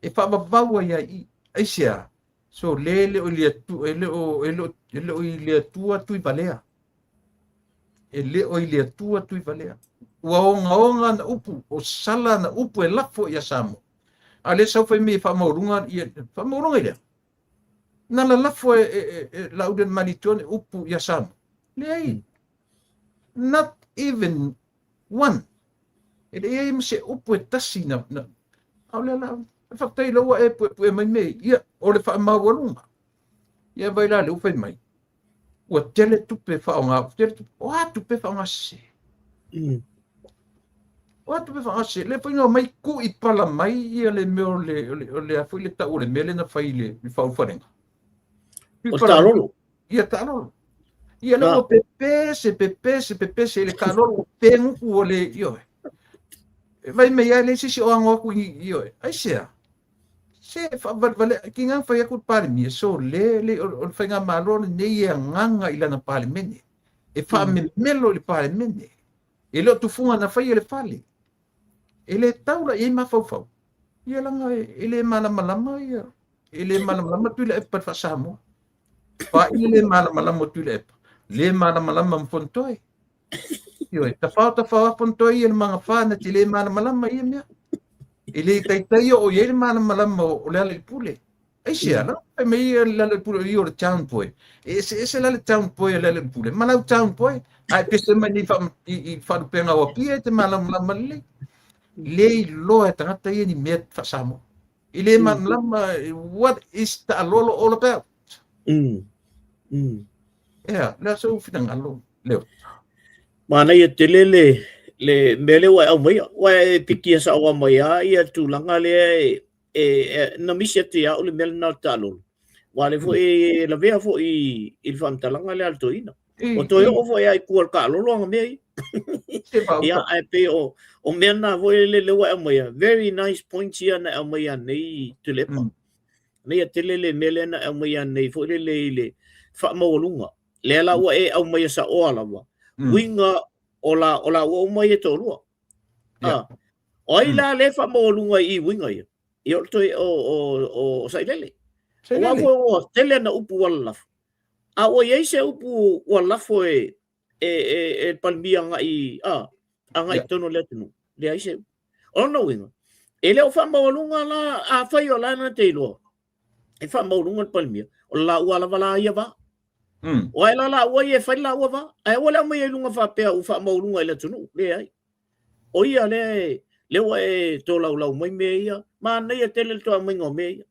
A: e faavavau ai lava i i. Aisea? So le le o i le Atua, e le o, e le o, e le o i le Atua Tuivalea. E le o i le Atua Tuivalea. Ua ogaoga ana upu, o sala ana upu e lafo ia Samoa. A lea sau fai mai e faamaualuga, ia, faamaualuga i lea. Na lalafo e, e, e, e Laaulialemalietoa ni upu ia Samoa. Leai. Not even one. E le i ai ma se upu e tasi na, na, a o lea la, faafetai lea ua e puepue mai mea ia, o le faamaualuga. Ia vai la lea ua fai mai. Ua tele tupe faaaoga, tele tupe, o a tupe faaaoga sese? O a tupe faaaoga sese? Lea foi na omai ku'i pala mai ia le mea o le, o le, o le a foi le tau o le mea lea na fai i le, le faaulufalega.
B: O le taalolo.
A: Ia taalolo. Ia lea ua pepese, pepese, pepese i le taalolo, ua pegutu ua le, ioe. E vai mai ai le sisi o ago atu i, ioe. Aisea? Se faavalevale, ki ngā fai atu le Palemia, so le, le, o le faigamalo lenei e agaga i lana Palemene. E faamemelo i le Palemene. E le o tufuga na faia le fale. E le tau la i ai mafaufau. Ia laga e le malamalama ia, e le malamalama Tuilaepa i le faa-Samoa. Paʻi le malamalama o Tuilaepa, le malamalama ma Fonotoe. Ioe, tafao tafao a Fonotoe ia le magafa na te le malamalama ia mea. E le taitai oo i ai le malamalama o Lealailepule. Aisea, la fai mai ia Lealailepule o ia o le town boy. E eseese la le town boy a Lealailepule ma lau town boy. Ae pese mai nei i faalupega o Apia e te malamalama lelei. Le iloa e tagata ia ni mea faa-Samoa. E le malamalama what is taalolo all about. Ea, le a sou finagalo, Leo?
B: Manaia tele le le mea lea ua e aumaia. Ua e pikia saoa mai lava ia tulaga lea e, e, e na misi atu ia au le mea lena o le taalolo. Aua o lea foi e lavea foi i le faamatalaga lea a le toeaina. Ua toe oo foi lava i tua o le taalolo ana mea ia. Ia, ae pei o, o mea na foi le lea ua e aumaia. Very nice points ia na e aumaia nei Tuilaepa. Manaia tele le mea lea na e aumaia nei foi lele i le faamaualuga. Lea la ua e aumaia saoa lava. Uiga o la, o la ua uma ia toalua. Ah, o ai la le faamaualuga i uiga ia? Ia o le toe o, o, o Sailele. Aua foi ua tele ana upu ua lalafo. A ua i ai se upu ua lafo e e e e le Palemia agai a agai i totonu o le atunuu? Leai se upu. O lona uiga, e le o faamaualuga la, afai o la na te iloa e faamaualuga le Palemia, o le laua lava la ia va. O ai la laua ia e fai le laua va? Ae aua le aumaia i luga faapea ua faamaualuga i le atunuu. Leai. O ia lea lea ua e tolaulau mai mea ia, manaia tele le toe aumaiga o mea ia.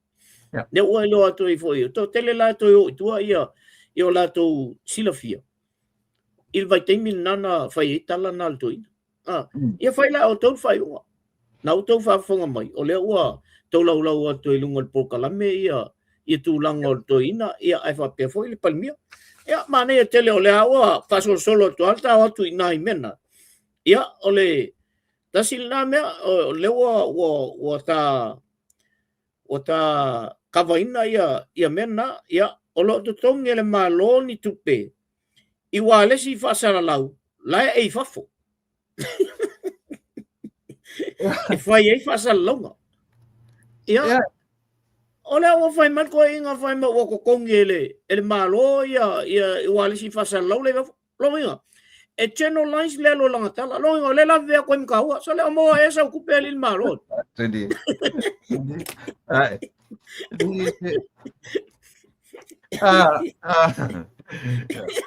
B: Lea ua iloa atu ai foi, toatele la e toe o i tua ia i o latou silafia i le vaitaimi lena na fai ai tala na a le toeaina. Ah, ia fai la outou le faaiuga. Na outou faafofoga mai, o lea ua tolaulau atu i luga o le polokalame ia ia tulaga o le toeaina, ia ae faapea foi le Palemia. Ia, manaia tele o lea ua faasolosolo atu lava le tao atu i ina i mea na. Ia, o le tasi lena mea, o lea ua, ua, ua ta, ua ta kavaina ia, ia mea na. Ia, o lo o totogi e le Malo ni tupe i ualesi faasalalau la e i fafo. E fai ai faasalalauga. Ia, o lea ua fai mai le toeaina fai mai ua totogi e le, e le Malo ia, ia ualesi faasalalau la i fafo. Lona uiga, e generalize le alu o lana tala. Lona uiga, o lea lavevea atu ai ma taua. So le o maua ea sau tupe alii le Malo.
A: Tini. Ai. Ah, ah.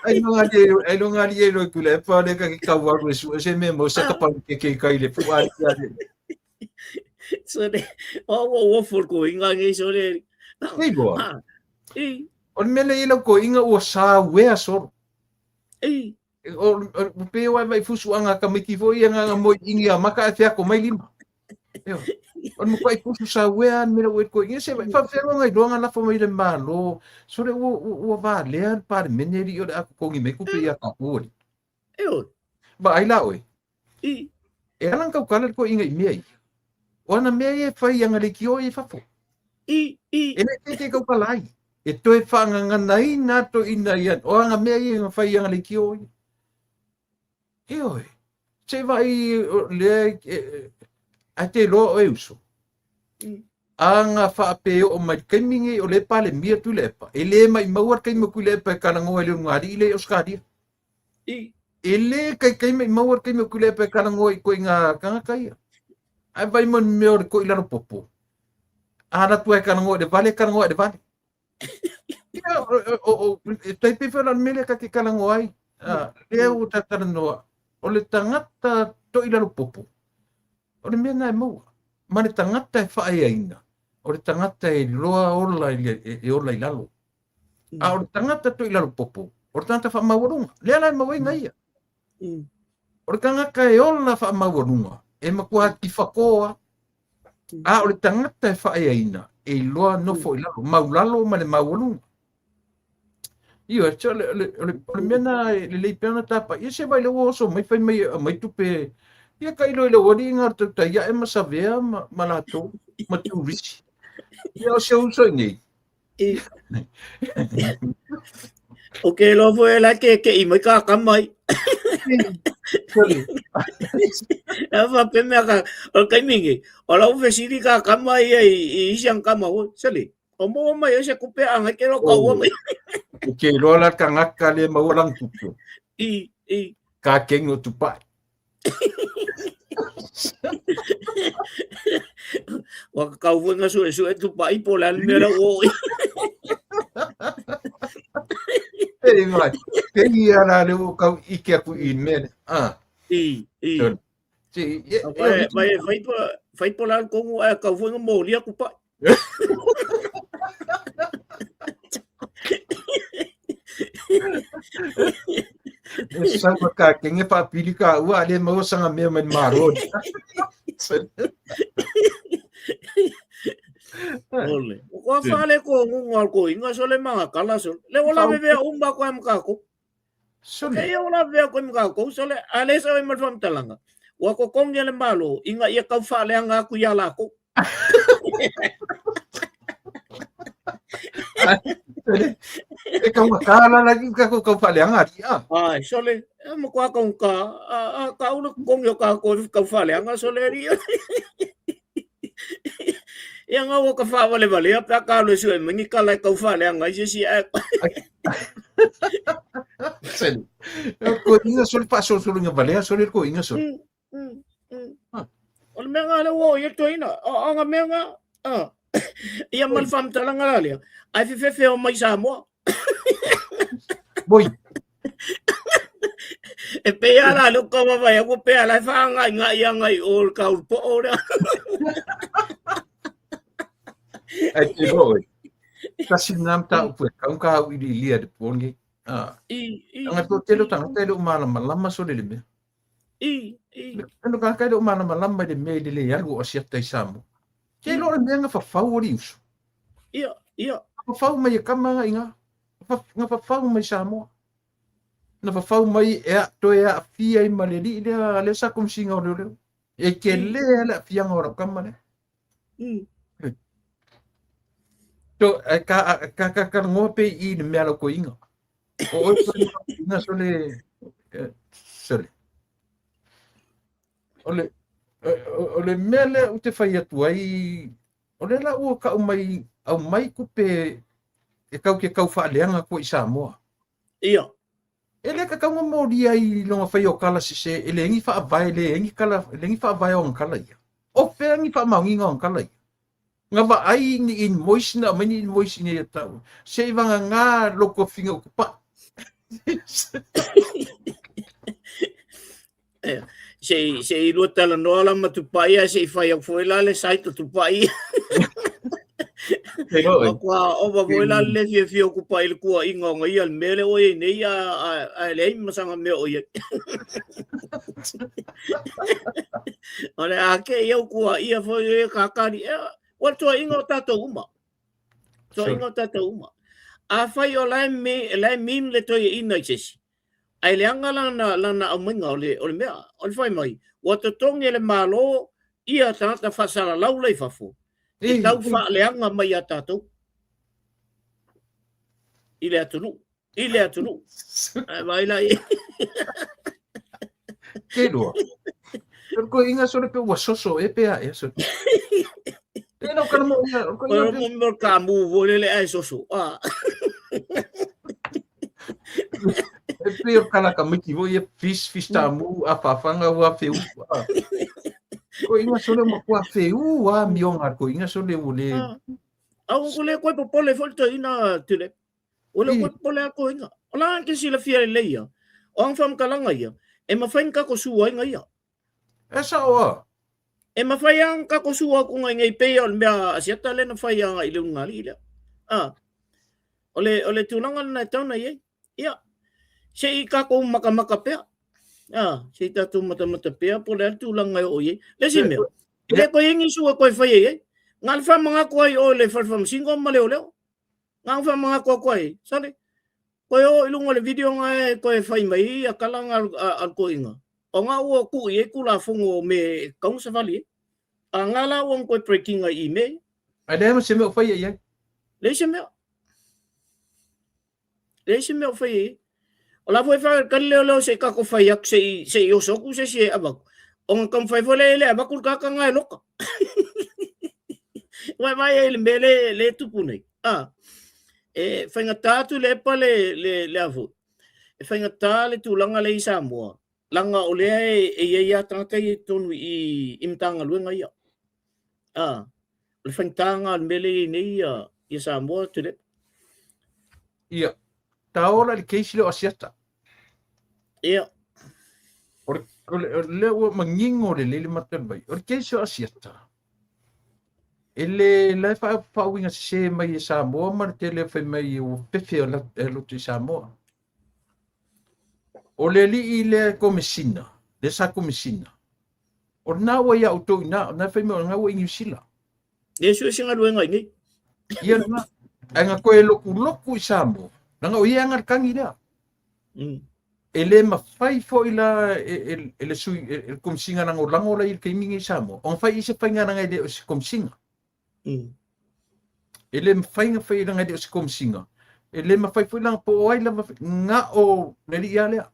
A: Ai no ngali ai no ngali e loi kule pa le ka ki kau aru e su e se me mo se ka pa ke ke kai le fu ali ali.
B: So le o o o fur ko inga ngi so le.
A: Nei loa. I. O le mele i lau ko inga ua sa wea soro.
B: I.
A: O pe o ai vai fusu anga ka miki fo ia nga mo ingi a maka e whiako mai lima. O le makuai pusu sauea le mea ua i koe se faafefea loa iloa nga lafo mai le Malo sole ua ua valea le Palemene alii o le a totogi mai tupe ia tatou alii.
B: Ioe.
A: Vaai la oe.
B: I.
A: E ala ona tautala le toeaina i mea ia. O ana mea ia e fai i ana leitio ia i fafo.
B: I, i.
A: E le teitei tautala ai. E toe faagaganaina atu toeaina ia, o ana mea ia na fai i ana leitio ia. Ioe, se i vaai lea ae te iloa oe uso. A na faapea oo mai le taimi nei o lea e Palemia Tuilaepa, e le maumau le taimi o Tuilaepa e talanoa i le ulugalii lea i Ausetalia. E le taitai maumau le taimi o Tuilaepa e talanoa i ituaiga tagata ia. Ae vaai mai le mea o le toilalo popo. A alu atu lava e talanoa i le vale, talanoa i le vale. Ia, e tai pei foi la o le mea lea ta te talanoa ai. Lea ua ta talanoa, o le tagata toilalo popo, o le mea lena e maua. Ma le tagata e faaeaina, o le tagata e iloa ola i, le, e ola i lalo. A o le tagata toilalo popo, O le tagata faamaualuga, lea la e maua ai ia. O le tagata e ola faamaualuga, e matua tifakoa. A o le tagata e faaeaina, e iloa nofo i lalo, maulalo ma le maualuga. Ioe, o le mea na e lelei pea ona tapaia se vai le ua oso mai fai mai mai tupe ia ka ilo i le ualii ga tautai ae ma savea ma latou ma turisi. Ia o se uso i nei.
B: O ke loa foi la ke ke i mai ka kama ai. E fa pe mea ka o le taimi nei, o lau fesili ka kama ia i isi ang kama o sele. O mo mai e se kupe a ngai ke lo ka ua mai.
A: O ke loa la tagata le maua lana tupe.
B: I.
A: Ka kegi o tupai.
B: Ua kakau foi nga suesue tupai po le a le mea la ua oo i.
A: E mai, pei ia la le ua kau ike aku i mea lea. Ah.
B: I.
A: Si, e,
B: Vai, vai, vai po, vai po la kongu a kau foi nga moli aku pa.
A: E sau ma ka kenge whaapili ka ua, le maua sanga mea mai maro.
B: Ole. O koa whale ko ngunga ko inga sole mga kala sole. Le ola vevea umba ko am ka ko.
A: Sole.
B: Kei ola vevea ko am ka ko sole. Ale sa mai whamtalanga. Ua ko kongi le malo inga ia kau whaleanga aku ia lako.
A: E kau ka la la ki ka ko kau whaleanga ri a.
B: Ai, sole, e mo kwa kau ka, a ka ulu kongi o ka ko kau whaleanga sole ri. Ia ngā waka whawale wale, a pea ka alu sue mangi ka lai kau whaleanga i se si a.
A: Sole. Ko inga sole pa sole sole nga valea sole ko inga sole.
B: O le mea ngā le ua o ia toina, o ngā mea ngā, ia ma le faamatalaga la lea, ae fefefe o mai Samoa.
A: Moi.
B: E pei a la le ka wawai aku pe ala e whaangai ngā ia ngai o le kauru po o lea.
A: Ai te roi. Kasi nam ta upu e kaunga au ili ilia te pōngi.
B: I.
A: Anga tō telo tangata e le umala malama so le le mea.
B: I.
A: Ano ka kai le umala malama le mea i le le alu o asiata i Samoa. Ke lo le mea nga whawhau o li uso.
B: Ia, ia.
A: Whawhau mai e kama nga inga. Nga whawhau mai Samoa. Na whawhau mai e a toe a fia i ma le li lea le sa kumsinga o leo leo. E ke le le fianga o rau kama le. To e ka ka ka ka ngoa pe i le mea lau ko inga. O oi ko inga sole sole. O le mea lea ou te fai atu ai, o le la ua kau mai au mai kupe e kau ke kau whaaleanga ko i Samoa.
B: Ia.
A: E le ka kaunga mōri ai longa whai o kala sise, e le engi whaavae, le engi kala, le engi whaavae o kala ia. O whea ngi whaamaungi ngā kala ia. Ngā wa ai ni invoice na, mai ni invoice ni e tau. Se i wanga ngā loko finga o kupa.
B: Se i lua tala noa la ma tupai a se i whai au foi la le site o tupai.
A: Te roe.
B: Ma kua ova foi la le fia fia o kupai le kua inga o ngai al mele o e nei a le ai masanga mea o ia. O le a ke ia o kua ia foi e kakari. E, ua toa inga o tātou uma. Toa inga o tātou uma. A whai o lai me, lai min le toi ina i sesi. Ai le anga lana aumainga o le mea, o le whai mai, ua totongi e le malo ia tangata whasalalau lai fafo. E tau whaaleanga mai a tātou. I le atunu. I le atunu. Ai vai lai.
A: Ke roa. Ko inga sore pe ua soso e pea e sore. Tēnā o kana mo ia. Ko
B: inga mo mo ka mu vo le le ai soso. Ah.
A: E pe o kana ka miki vo ia fis fis ta mu a whawhanga ua whiu. Ko inga sore mo kua whiu a mionga ko inga sore o le.
B: Au ko le koe popole fo to ina tule. O le koe popole a ko inga. O la ke sila fia le ia. O ang fam kalanga ia. E mawhai ka ko sua inga ia.
A: E sa oa.
B: E mawhai ang ka ko sua ko ngai ngai pe o le mea asiata le na whai anga i le ungali lea. Ah. O le tūlanga na e tauna i e. Ia. Se i tatou matamata pea. A, se i tatou matamata pea po o le a le tulaga e oo i ai. Le isi mea, e le toe i ai ni issue e toe faia i ai. Na o le faamanatu ai i o i le fale faamasino ma leoleo. Na ona faamanatu atu ai, sole, toe oo i luga o le video na e toe fai mai ai ia tala na a le toeaina, ona ua tuu i ai Tulafono o mea e tatau ona savali ai. A na la ua na toe break ina i mea ia.
A: Ae leai ma se mea o faia i ai.
B: Leai se mea. Leai se mea o faia i ai. O la foi faatali leoleo se i tatou fai atu se i se i oso atu se isi e avatu. Ona taumafai foi lea e le avatu le tagata na e loka. Vaai ai i le mea le le tupu nei. Ah, e faigata atu le epa le le le a foi. E faigata le tulaga lea i Samoa. Leaga o lea e i ai lava tagata ia i totonu i i Matagaluega ia. Ah, o le faigata lena o le mea lea e i ai nei ia, ia Samoa Tuilaepa.
A: Ia, taola i le case lea o Asiata.
B: Ia.
A: O le, o le, o lea ua manino lelei le mata mai. O le case o Asiata, e le la e faauiga sese mai e Samoa ma le tele fai mai ua fefe o loto i Samoa. O le alii lea e komesina, lea sa komesina, o lena ua ia outou i ina, o lena fai mai o lena ua i Niu Sila.
B: E sue se galuega i nei.
A: Ia lena, ae na toe lokuloku i Samoa, leaga o ia e ana le kagi lea. E le mafai foi la e, e, e le sui, e, e le komesina lagolago la i le taimi nei i Samoa, ona fai i se faiga leaga e le o se komesina. E le mafai ona fai leaga e le o se komesina. E le mafai foi la po o ai lava na o le alii lava lea.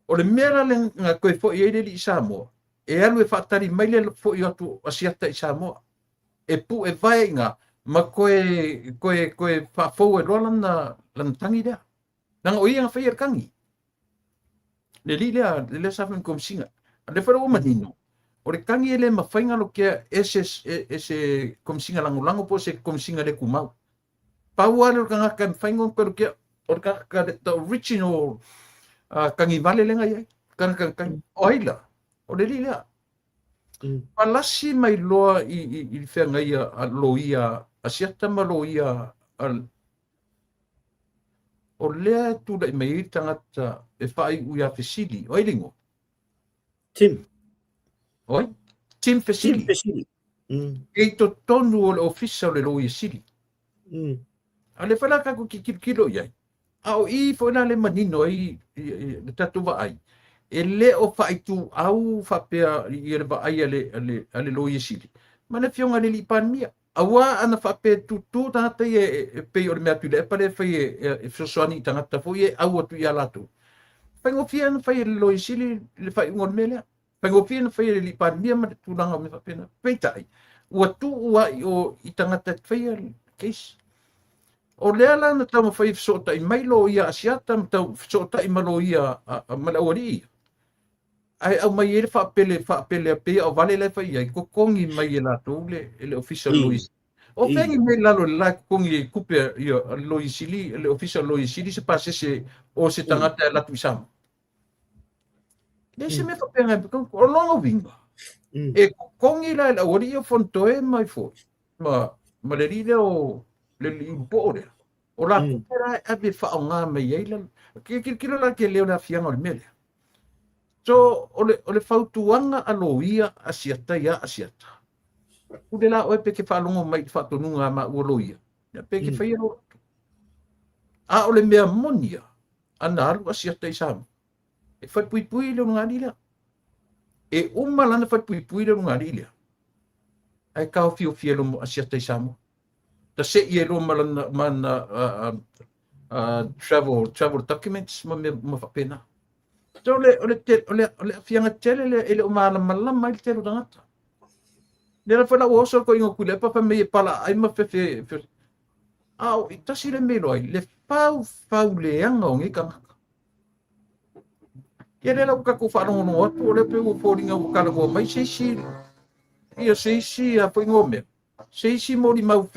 A: O le mea la lea na toe foi ai le alii i Samoa, e alu e faatali mai le foi atu Asiata i Samoa. E pue vae i ina ma toe, toe, toe faafou ai loa lana, lana tagi lea. Leaga o ia na faia le tagi. Le alii lea, le lea sa fai ma komesina. A lea foi la ua manino, o le tagi e le mafai ona lotea e se, e se komesina lagolago po o se komesina le tumau. Pau lava lea o le tagata e mafai ona toe lotea, o le tagata the original tagivale lea na i ai. Tagata na tagi. O ai la? O le alii lea. Palasi mai loa i, i, i le feagaia a loia Asiata ma loia a, O lea e tulai mai ai le tagata e faaiu ia Fesili. O ai le igoa?
B: Tim.
A: O ai? Tim Fesili.
B: Tim Fesili.
A: E i totonu o le ofisa o le Loia Sili. A lea foi la tatou te tilotilo i ai, a o i foi la le manino ai le tatou vaai, e le o faaituau faapea i le vaai a le, a le, a le Loia Sili ma le Afioga i le Alii Palemia. Aua ana faapea e tūtū tagata ia e pei o le mea Tuilaepa lea e fai e fesoasoani i tagata foi ia e au atu ia latou. Faigofie ona fai e le Loia Sili le faaiuga o le mea lea. Faigofie ona fai e le Alii Palemia ma le tulaga o mea faapena. Peitai, ua tuu lava i o i tagata e faia le case. O lea la na taumafai e fesootai mai loia Asiata ma tau fesootai ma loia ma le aualii ia. Ae aumai ai le faapele faapele a pei o vale la e fai ai, totogi mai e latou le le ofisa o le Loia Sili. O fea ni mea i lalo o le la e totogi ai tupe a le Loia Sili, le ofisa o le Loia Sili se pasese o se tagata e alu atu i Samoa. Leai se mea faapena, o lona uiga, e totogi la e le aualii o Fonotoe mai foi ma ma le alii lea o le alii ulupoo lea. O la tupe la e ave e faaaoga mai ai la, tilotilo la tele o le aafiaga o le mea lea. So, o le, o le fautuaga a loia Asiata iā Asiata, pule la oe pe ke faalogo mai i le faatonuga a maua loia, ia pe ke faia lou loto. A o le mea moni ia, ana alu Asiata i Samoa, e falepuipui le ulugalii lea. E uma lana falepuipui le ulugalii lea, ae taofiofia e lomo Asiata i Samoa. Tase'i ai loa ma lana, ma lana travel, travel documents ma mea uma faapena. So o le, o le, o le, o le aafiaga tele lea e le o malamalama ai le tele o tagata. Lea la foi la ua oso le toeaina o Tuilaepa fai mai e palaaai ma fefe, fefe. A o i tasi le mea e iloa ai, le faufau leaga o nei tagata. Ia lea la ua tatou faalogologo atu, o lea pei ua foliga ua talanoa mai se isi, ia se isi a foi mea. Se isi molimau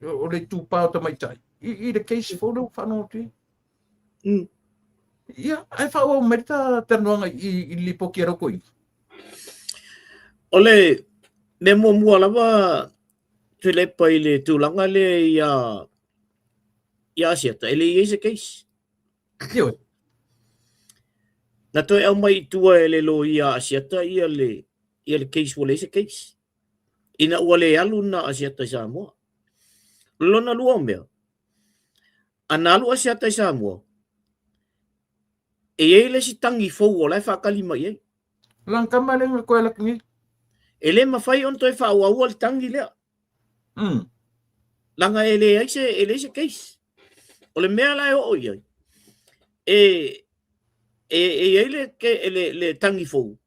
A: o le itupa o tamaitai i, i le case fou lea ua faalogo atu ai. Ia, ae faaauau mai le ta talanoaga i, i le lipoti a lau toeaina.
B: O le mea muamua lava Tuilaepa i le tulaga lea ia ia Asiata, e le i ai se case.
A: Ioe.
B: Na toe aumai i tua e le loia a Asiata ia le, ia le case ua leai se case. Ina ua le alu na Asiata i Samoa. O lona lua o mea, ana alu Asiata i Samoa, e i ai le isi tagi fou o la e faatali mai i ai.
A: Lang kama le nga koe lak ni.
B: E le mafai ona toe faaauaua le tagi lea. Leaga e leai se, e leai se case. O le mea la e oo i ai, e, e, e i ai le, le, le tagi fou,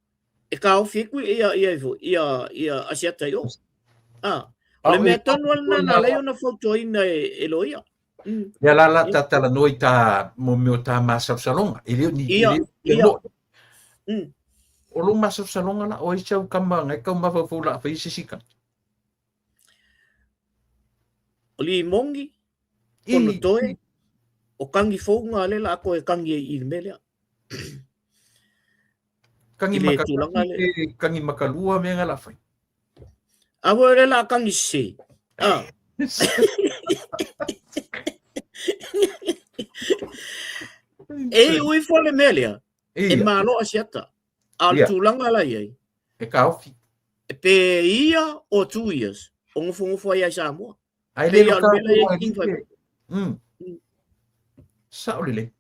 B: e taofi ai kui, ia, ia, ia, ia Asiata i o. Ah, o le mea tonu lena na ala ai ona fautuaina e, e loia.
A: Ia la la ta talanoa i ta mo mea o ta masalosaloga. E le o ni e le
B: o
A: moʻi. O lou masalosaloga la o ai sau kama ngai kau mafaufau la fai se sika.
B: O Limongi, Fonotoe, o Kangi fou ngā le la koe kangi ai i le mea lea.
A: Kangi maka kangi makalua me nga la fai.
B: A voi le la kangi se. Ah. E ui fo le mea lea. E malo Asiata. A o le tulaga la i ai.
A: E kaofi.
B: E pe ia o 2 years o nofonofo ai ai Samoa.
A: Ai le lo ka mm. Sao lelei.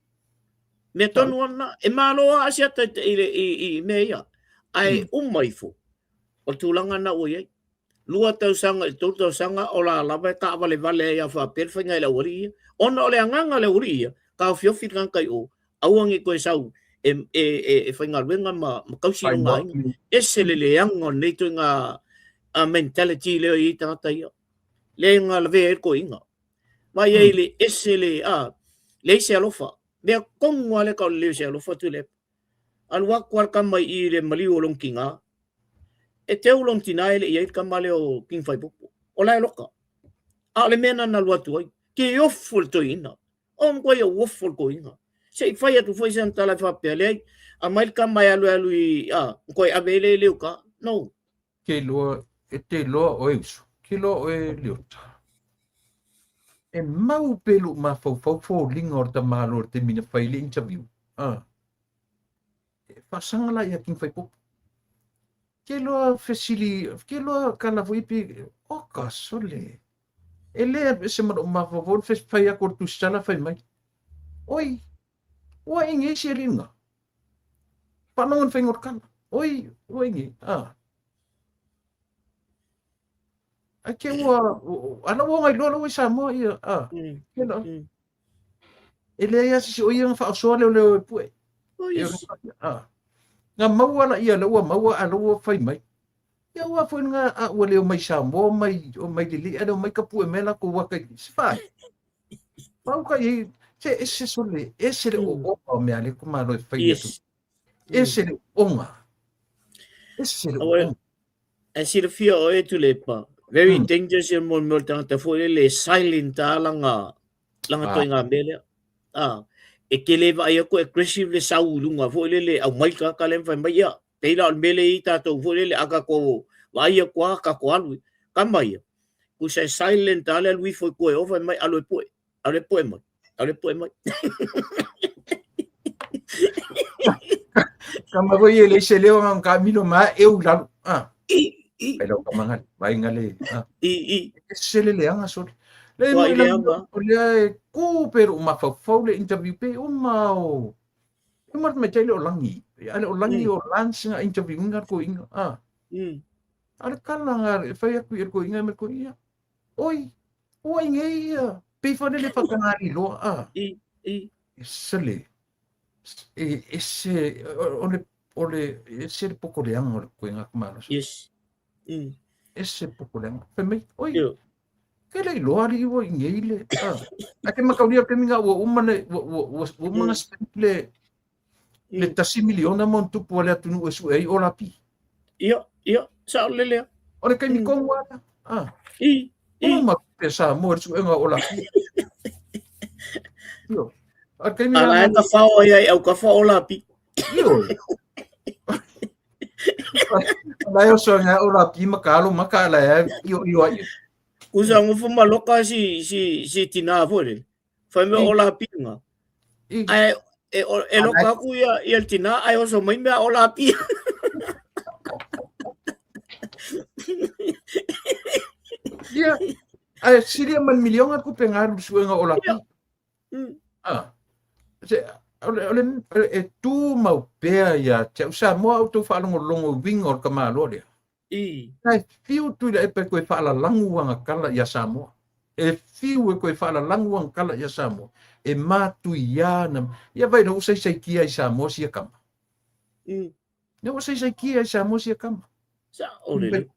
B: Mea tonu ana, e malo a Asiata i, i, i, i mea ia. Ae uma ifo, o le tulaga na ua i ai. 2 tausaga i le 3 tausaga o la lava e taavalevale ai a faapea le faiga i le aualii ia. Ona o le agaga o le aualii ia, taofiofi le tagata i o, aua ne i toe sau e, e, e, e faigaluega ma, ma tausi lona aiga. Ese le leaga o lenei ituaiga mentality lea e i ai tagata ia. Lea na lavea ai le toeaina. Vaai ai le ese le, a, leai se alofa. Mea tonu lava lea tau o le leai o se alofa Tuilaepa. Alu atu lava le tama i i le maliu o lona tina, e teu lona tina e le i ai le tama lea o King Faipopo. O la e loka. A o le mea lena na alu atu ai, ke ofo le toeaina. O matua ou ofo le toeaina. Se i fai atu foi sana tala e faapea, leai, aumai le tama e alu e alu i, a, toe ave ai le i uka. No.
A: Ke iloa, e te iloa oe uso, ke iloa oe Leota. E mau pea i lou mafaufau foliga o le tamaloa i le taimi na fai ai le interview. Ah. E faasaga la ia King Faipopo. Ke iloa fesili, ke iloa kala foi pe, oka sole. E le ese ma lou mafaufau le fai aku o le tusitala fai mai. Oi, ua ingi ai se alii nga. Faalogo le faiga o le kala. Oi, ua ingi, ah. Ai ke ua, ala ua ngai loa lau i Samoa ia, ah. Ke la. E leai a sisi o ia nga whaosoa leo leo e pue.
B: Oh, yes.
A: Ah. Nga maua la ia lau maua a lau whai mai. Ia ua foi nga a ua leo mai Samoa mai o mai lili a leo mai ka pue me la ko waka i se whai. Pau ka i se ese sole ese le o o mea le ko malo e whai atu. Ese le onga. Ese le onga.
B: E silafia oe Tuilaepa, very dangerous ia mo mea o le tagata foi lele e silent a lana lana ituaiga mea lea. Ah, e te le vaai atu e aggressive le sau i luga foi lele aumai le tagata lea ma fai mai, ia, pei la o le mea lea e i ai tatou foi lele a tatou vaai atu lava tatou alu. Tama ia, tusa e silent a le alu ifo i tua e o fai mai alu e pue. Alu e pue mai. Alu e pue mai.
A: Kama foi e le se leo nga ka mino ma e u lalo. Ah.
B: I, i.
A: Ai lau kama ngali, vai ngale. Ah.
B: I, i.
A: Se le leanga sole. Le
B: Ua
A: mai
B: i
A: la
B: leanga.
A: o lea e ku pe ro mafaufau le interview pe uma o. Uma mai tai le o langi. A le o langi o lance nga interview nga ko inga. Ah. A le kala nga e fai aku i ko inga me ko ia. Oi, ua inge ia. Pei fa le whakangari loa. Ah.
B: I, i.
A: E se le. E, e se, o le, o le, e se le poko leanga o le koenga kumalo.
B: Yes.
A: E se poko leanga. Fai mai, oi, ke le iloa ali ua inge i le. Ah. A ke makaulia ke minga ua uma le, ua, ua, ua, ua uma nga spend le, le 1 miliona mo tupu o le atunuu e sue ai o la pi.
B: Ia, ia, sao le lea.
A: O le kaimi kongu ala. Ah.
B: I, i.
A: Uma pe sa mo le suenga o la pi. Io. A kaimi
B: Ala e ka whao ai ai au ka whao o la pi.
A: Io. Ala e o soanga o la pi makalo makala e io io ai.
B: Kusa ngofo maloka si si si tina foi le. Fai me o la pi nga. Ai E loka aku ia ia le tina ae oso mai mea ola Apia.
A: Ia, ae silia ma le miliona tupe na alu i le suega o ola Apia. Ah, se, o le, e tumau pea ia te au Samoa a outou faalogologo i uiga o le tamaloa lea. Ae fiu Tuilaepa e toe faalalagu ana tala ia Samoa. E fiu e toe faalalagu ana tala ia Samoa. E matuia na... Ia vai ua saisaitia i Samoa sia kama. Ia ua saisaitia i Samoa sia kama.
B: Sa o le.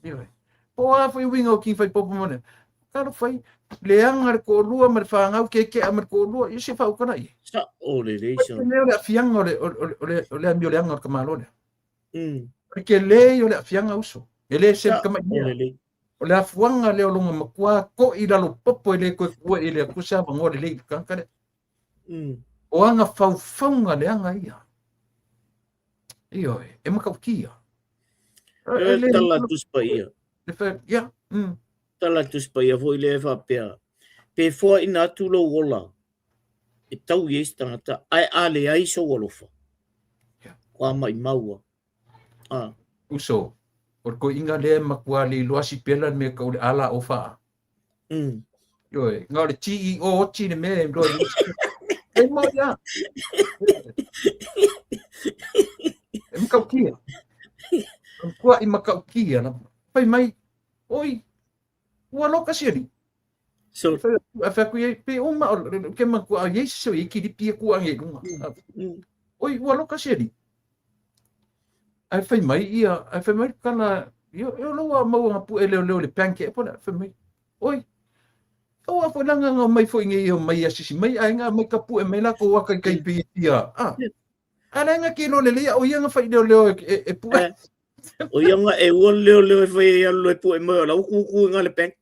A: Ia vai. Po o a foi uiga o King Faipopo ma le... Talofa e, leaga le toalua ma le fanau keke'a ma le toalua, ia se faautala i ai.
B: Sa o le lei
A: sa. O le aafiaga o le amioleaga o le tamaloa lea. O le telē ia o le aafiaga uso. E le se tama'i mea. O le afuaga lea o lona matua to'i i lalo popo e le toe tuua i le Atua se avanoa lelei i le tagata lea. O aga faufauga leaga ia. Ioe, e matautia.
B: E le tala Tusi Paia.
A: Ia.
B: Tala Tusi Paia foi lea e faapea, pe foaina atu lou ola e tau i ai se tagata, ae a leai sou alofa, ua maʻimau a.
A: Uso, o le toeaina lea e matua le iloa sipela le mea tau le ala o faa. Ioe, na o le TEO oti le mea e iloa i E mo ia. E matautia. E matua i matautia lava. Fai mai, oi, ua loka si alii.
B: So,
A: A fai atu i ai, pe uma, ke matua, i ai se i kilipi e kua nge lunga. Oi, ua loka si alii. Ae fai mai ia, ae fai mai tala, ia, e o ua maua ngā puʻe leoleo le bank e pola, fai mai, oi, aua foi langa ngā mai foi nge ia mai asisi mai, ai ngā mai ka puʻe mai la ko waka i kai pe ia. Ah, a la nga ke lo le lea, o ia nga fai leoleo e puʻe.
B: O ia nga e ua leoleo e fai e alu e puʻe mai o la uku uku i ngā le bank.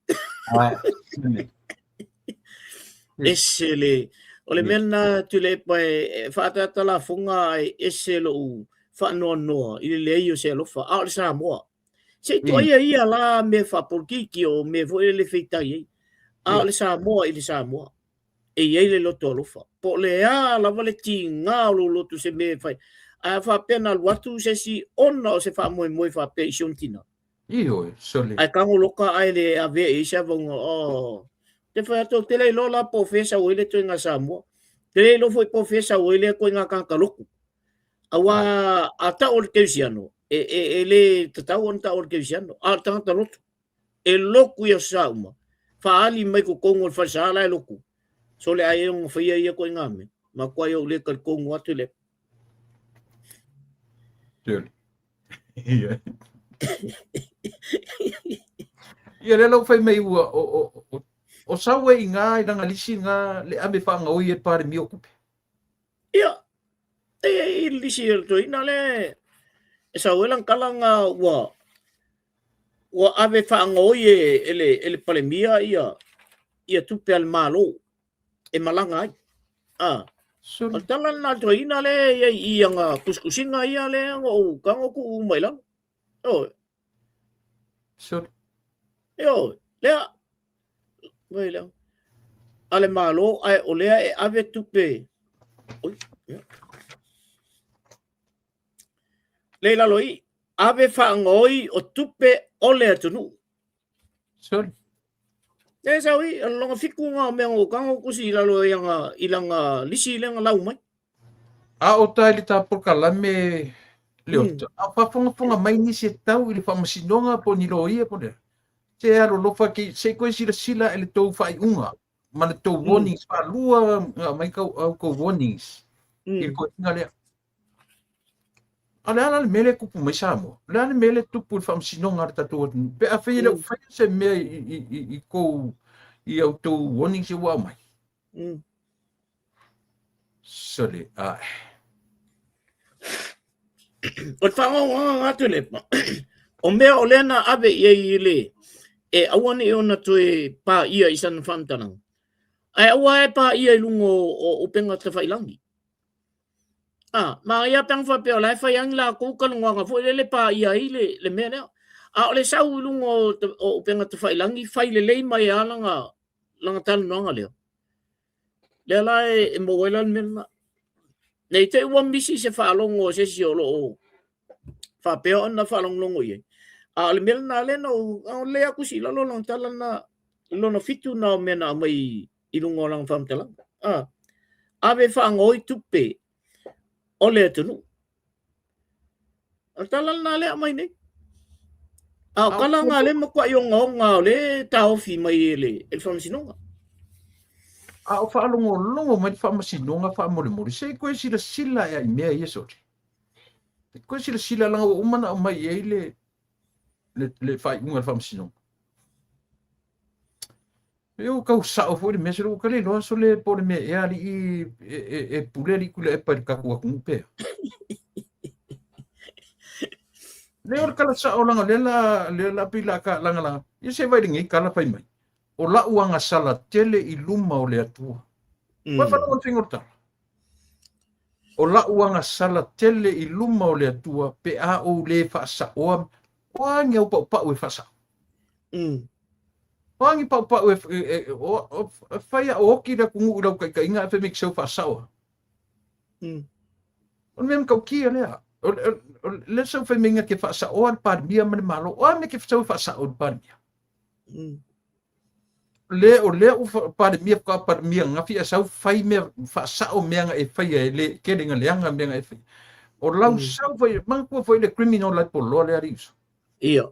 B: Ese le, o le mea lena Tuilaepa e faaataata lafoga ae ese lou faanoanoa i le leai o se alofa, a o le Samoa. Se i toaia ia la mea faapolokiki o mea foi lele feitai ai. A o le Samoa i le Samoa, e i ai le loto alofa. Po o le a lava le tiga o lou loto se mea e fai. Ae a faapea na alu atu se isi ona o se faamoemoe faapea i si ona tina.
A: Ioe, sole.
B: Ae tago loka ae le avea i ai se avauga, oh. Te whai atu, te le iloa la po o fea sau ai le toenga Samoa. Te le iloa foi po o fea sau ai le koinga tagata loku. Aua a tau o le kerisiano, e le tatau ona tau o le kerisiano, a o le tagata lotu. E loku i aso sa uma. Faaali mai totonu o le falesa la e loku. Sole ai e ona faia ia koinga mea. Makuai ou le talitonu atu le.
A: Sole. Ia. Ia lea lau fai mai ua o sau e i ngā i langa lisi ngā le ame whaangaoi e Palemia o tupe.
B: Ia, e i lisi e toi na le e sau e lang kala ngā ua ave whaangaoi e le Palemia ia tupe al malo e malaga ai. Ah. O le tala lena a le toeaina lea e i ai i ana tusitusiga ia lea na ou tago tuu uma i lalo. Ioe.
A: Sure.
B: Ioe. Lea. Vai lea. A le Malo, ae o lea e ave tupe. Oi, ia. Lea i lalo i, ave faagaoi o tupe o le atunuu.
A: Sorry.
B: E sau i, o lona fiku ngā o mea ngō kango kusi i lalo i anga, i langa lisi le anga lau mai.
A: A o tae le tā polokalame Leota, a faafogafoga mai nisi e tau i le faamasinoga po o ni loia po o le a, se alolofa ke se i koe silasila i le tou faaiuga ma le tou warnings faalua mai kau au kou warnings i le koeina lea. A o le a la le mea lea e tupu mai Samoa? O le a le mea lea e tupu i le faamasinoga a le tatou atunuu? Pe afai e le o faia se mea i kou i au tou warnings ua aumai. Sole, ae.
B: O le faagaogaoga atu le o mea o lea na ave i ai i le e aua ne i ona toe paia i sana faamatalaga. Ae aua e paia i luga o upega tafailangi. A, ma ia pe ana faapea o la e fai lava ni latou talanoaga foi lele paia ai le mea lea. A o le sau i luga o upega tafailangi, fai lelei mai lava lana talanoaga lea. Lea la e maua ai la le mea lena. Nei te ua misi se faalogo a se isi o lo o faapea ona faalogologo i ai. A o le mea lena lea na ou le akusi i lalo lana tala na lona fitu na o mea na aumai i luga o lana faamatalaga. A, ave faagaoi tupe o le atunuu. O le tala lena lea aumai nei. A o tala na lea matuai ogaoga o lea e taofi mai e le, e le faamasinoga.
A: A o faalogologo mai le faamasinoga faamolemole, se i koe silasila ea i mea ia sole. Se i koe silasila leaga ua uma ona aumai i ai le, le, le faaiuga a le faamasinoga. E ua tau sao foi le mea sole, ua ka le iloa sole po o le mea ea alii e, e, e pule alii Tuilaepa i le tatou atunuu pea. Le o le tala sao leaga lea la lea la pei la ka lagalaga. Ia se vai lenei tala fai mai. O la'u agasala tele i luma o le Atua. Ua faalogo i le faiga o le tala. O la'u agasala tele i luma o le Atua pe a ou le faasaoa. O a ni au paupau e faasao? O a ni paupau e, e, e, o, o, e fai a o oki le atunuu i lau taitaiga ae fai mai e te sau faasaoa. O le mea matautia lea. O, o, o lea sau fai mai na te faasaoa le Palemia ma le Malo. O a mea ke sau e faasao le Palemia? Le o lea ua Palemia faatoa Palemia ananafi ae sau fai mea faasao mea na e faia e le tele ina leaga mea na e faia. O lau sau foi, manatua foi le criminal libel law lea alii uso.
B: Ia.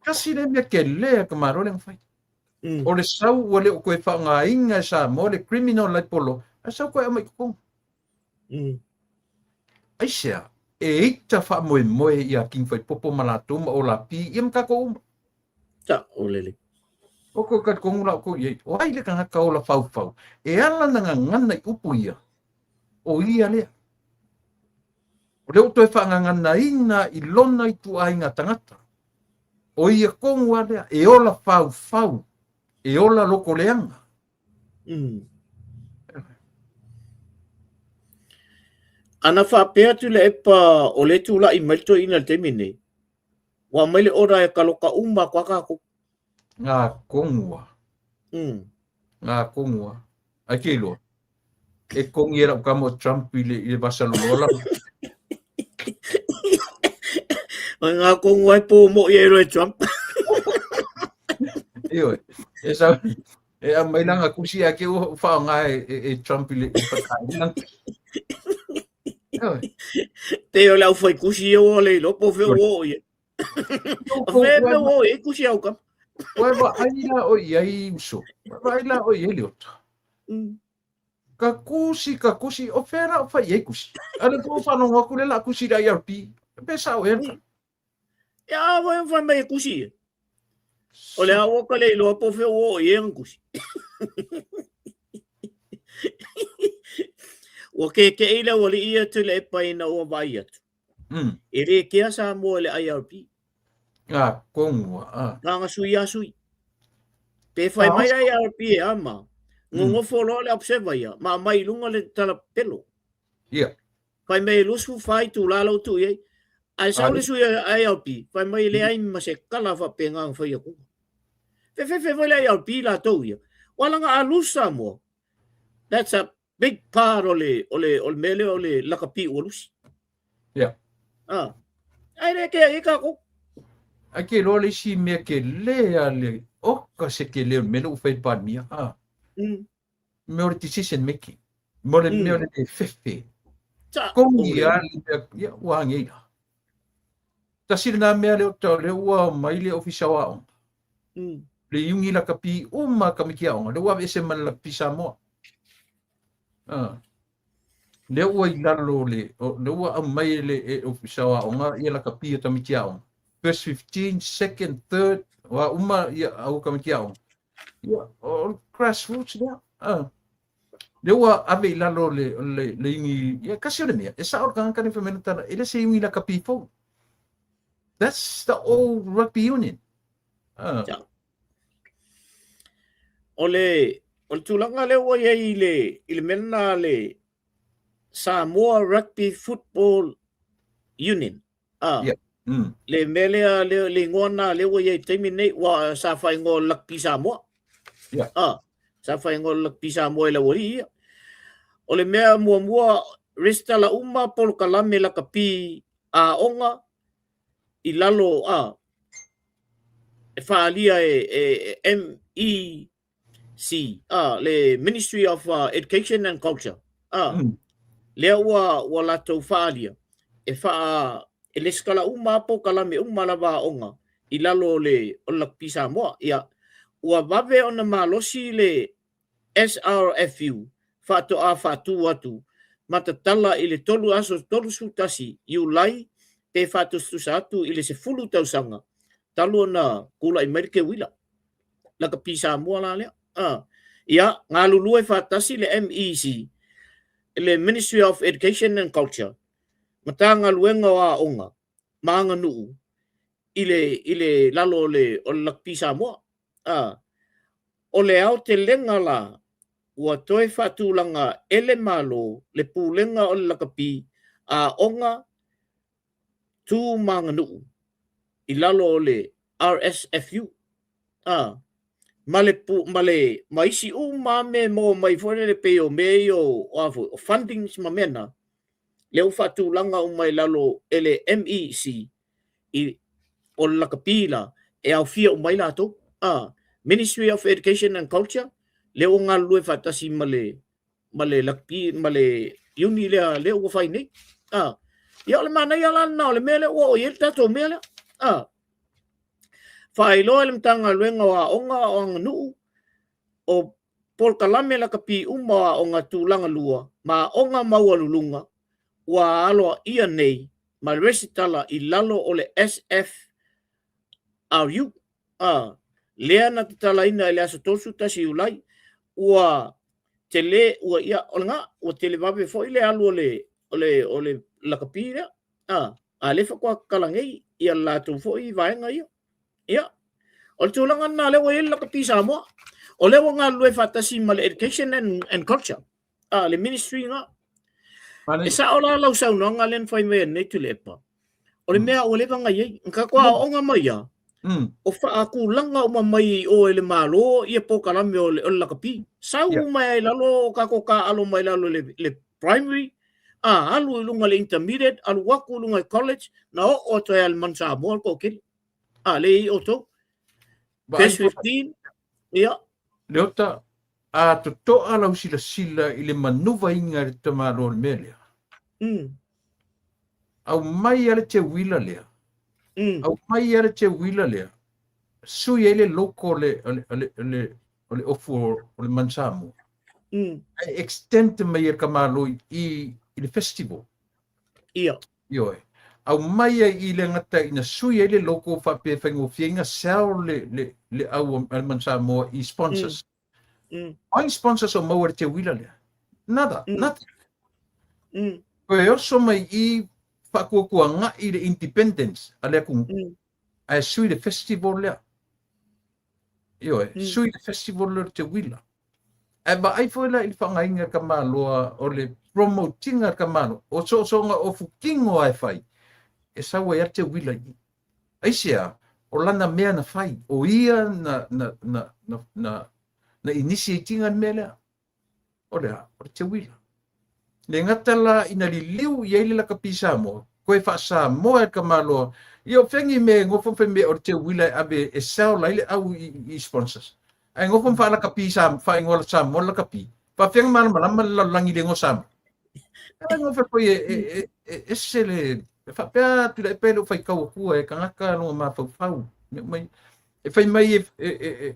A: Tasi lea mea tele a ka Malo lea na fai. O le sau ua le o toe faaaogaina e Samoa le criminal libel law, ae sau toe aumai i totonu. Aisea, e ita faamoemoe ia King Faipopo ma latou ma Olapi ia ma tatou uma.
B: Ta, o lele.
A: O ko ka tonu la ko i ai. O ai le tagata ola faufau. E ala na gagana i upu ia. O ia lea. O lea ua toe faagaganaina i lona ituaiga tagata. O ia tonu a lea. E ola faufau. E ola loko leaga.
B: Ana faapea Tuilaepa o lea e tulai mai le toeaina i le taimi lenei, ua aumai le order e taloka uma atu lava tatou.
A: Ngā kongua. Ngā kongua. Ai ke iloa. E kongi e lau kama o Trump i le, i le vasa loloa la.
B: O ngā kongua e pō mo i e roe Trump.
A: Ioe. E sau, e aumai lana kusi a ke ua whaonga e, e, e Trump i le i whakaina. Ioe.
B: Te o le au whai kusi e o le iloa po fe o ia. O fe me o e kusi au kama.
A: Ua vaai la o i ai uso. Ua vaai la o i ai le ota. Ka kusi, ka kusi, o fea la o fai ai kusi. A le kou whanongo aku le la kusi la IRP. Pe sao e ka.
B: Ia, a wai whai mai e kusi e. O le aua ka le iloa po fe o i e ang kusi. Ua ke ke i le wali ia tule e pai na ua vai atu. E le kea Samoa i le IRP.
A: Ngā kongua, a.
B: Ngā nga sui a sui. Pe whai mai IRP e ama, ngongofo loa le observer ia, ma mai i lunga le tala pelo.
A: Ia.
B: Whai mai e lusu whai tū la lau tū iai. Ai sau le sui a IRP, whai mai le ai ma se kala wha pe ngā whai aku. Fe fe fe whai le IRP la tau ia. Wala ngā a lusu Samoa. That's a big part o le, o le, o le mele o le lakapi ua lusi.
A: Yeah.
B: Ah. Ai le ke i ka ko.
A: Ai ke loa le isi mea ke le a le oka se ke le o le mele u whai palemia. Ah. Mea o le decision making. Mea o le mea o le fefe. Kongi a le mea, ia, ua angei la. Tasi lena mea lea o lea ua mai le ofisa o aoga. Le iugi lakapi uma tamaiti aoga, lea ua aveese ma le lakapi Samoa. Ah. Lea ua i lalo le, lea ua aumai e le e ofisa o aoga ia lakapi a tamaiti aoga. First 15, second, third, o a uma ia au tamaiti aoga. Ia, o grassroots lea. Ah. Lea ua ave i lalo le, le, le iugi, ia kasi o le mea, e sao le tagata nei fai mai tala, e le se iugi lakapi fou. That's the old rugby union. Ah.
B: Ja. O le, o le tulaga lea ua i ai i le, i le mea lena le Samoa Rugby Football Union. Ah.
A: Yeah.
B: Le mea lea, le, le ingoa na lea ua i ai i le taimi nei, ua sa faaigoa Rugby Samoa.
A: Yeah.
B: Ah, sa faaigoa Rugby Samoa e le aualii ia. O le mea muamua, Resitala uma polokalame lakapi aoga i lalo a e faaalia e MEC, a le Ministry of Education and Culture, a lea ua latou faaalia e faa e lesitala uma polokalame uma lava aoga i lalo o le Lakapi Samoa. Ia, ua vave ona malosi le SRFU faatoa faatu atu ma tatala i le 3 aso 31 Iulai pe faatusatusa atu i le 10 tausaga talu ona tulai mai le teuila Lakapi Samoa la lea. Ia, galulue faatasi le MEC, le Ministry of Education and Culture, Matagaluega o Aoga ma Aganuu i le lalo o le Lakapi Samoa. O le aotelega la ua toe faatulaga e le Malo le pulega o le lakapi aoga tu ma aganuu i lalo o le RSFU. Ma le ma isi uma mea e maua mai foi lele pei o mea ia o fundings ma mea na, lea ua faatulaga uma i lalo e le MEC i o le lakapi la e aofia uma ai latou. Ministry of Education and Culture lea ua galulue faatasi ma le lakapi ma le uni lea ua fai nei. Ia o le manaia la lena o le mea lea ua oo i ai le tatou mea lea. Faailoa e le Matagaluega o Aoga o Aganuu o polokalame lakapi uma o aoga tulaga lua ma aoga maualuluga ua aloaia nei ma resitala i lalo o le SFRU. Lea na tatalaina i le aso 31 Iulai, ua tele, ua ia, o lena, ua televave foi le alu o le lakapi lea. A lea faatoa tatala nei ia latou foi vaega ia. Ia, o le tulaga lena lea ua i ai le Lakapi Samoa. O lea ua galulue faatasi ma le Education and Culture, le ministry na. E sao la lau saunoaga lea na fai mai nei Tuilaepa. O le mea ua leva ona i ai. Na tatou aooga mai ia, o faatulaga uma mai i o e le Malo ia polokalame o le lakapi. Sau uma ai i lalo o tatou taaalo mai lalo le primary, alu i luga le intermediate, alu atu i luga i college, na oo atu ai le Manu Samoa le toatele. Le i outou. Verse 15, ia.
A: Leota, a totoa lau silasila i le manuvaina e le tamalo o le mea lea. Au mai a le teuila lea. Au mai a le teuila lea. Sui ai le loko o le ofu o le Manu Samoa. Ai extend mai e ka malo i le festival.
B: Ia.
A: Ioe. Au mai ai i le gata ina sui ai le loko faapea faigofieina sell le au a le Manu Samoa i sponsors. Ai sponsors o maua le teuila lea. Nada, nothing. Koe oso mai i whaakuakuanga i le independence a le akungu. Ae sui le festival lea. Ioe, sui le festival lea o le teuila. Ae vaai foi la i le whangainga ka maloa o le promotinga ka malo. O soosonga o fukingo ai fai. E saua ia teuila i. Aisea, o lana mea na fai. O ia na initiatinga ni mea lea. O lea, o le teuila. Le ngata la ina liliu i ai le lakapi Samoa, koe wha Samoa e ka maloa. Ia o whengi me ngofo whe me o le teuila e ave e sell lai le au i sponsors. Ai ngofo wha lakapi Samoa, wha ingoa Samoa lakapi. Wha whenga mana malama le langi le ngo Samoa. Ai ngofo koe e se le, wha pea tula e pele o whai kau kua e kangaka longa mawhau. Mai, e whai mai e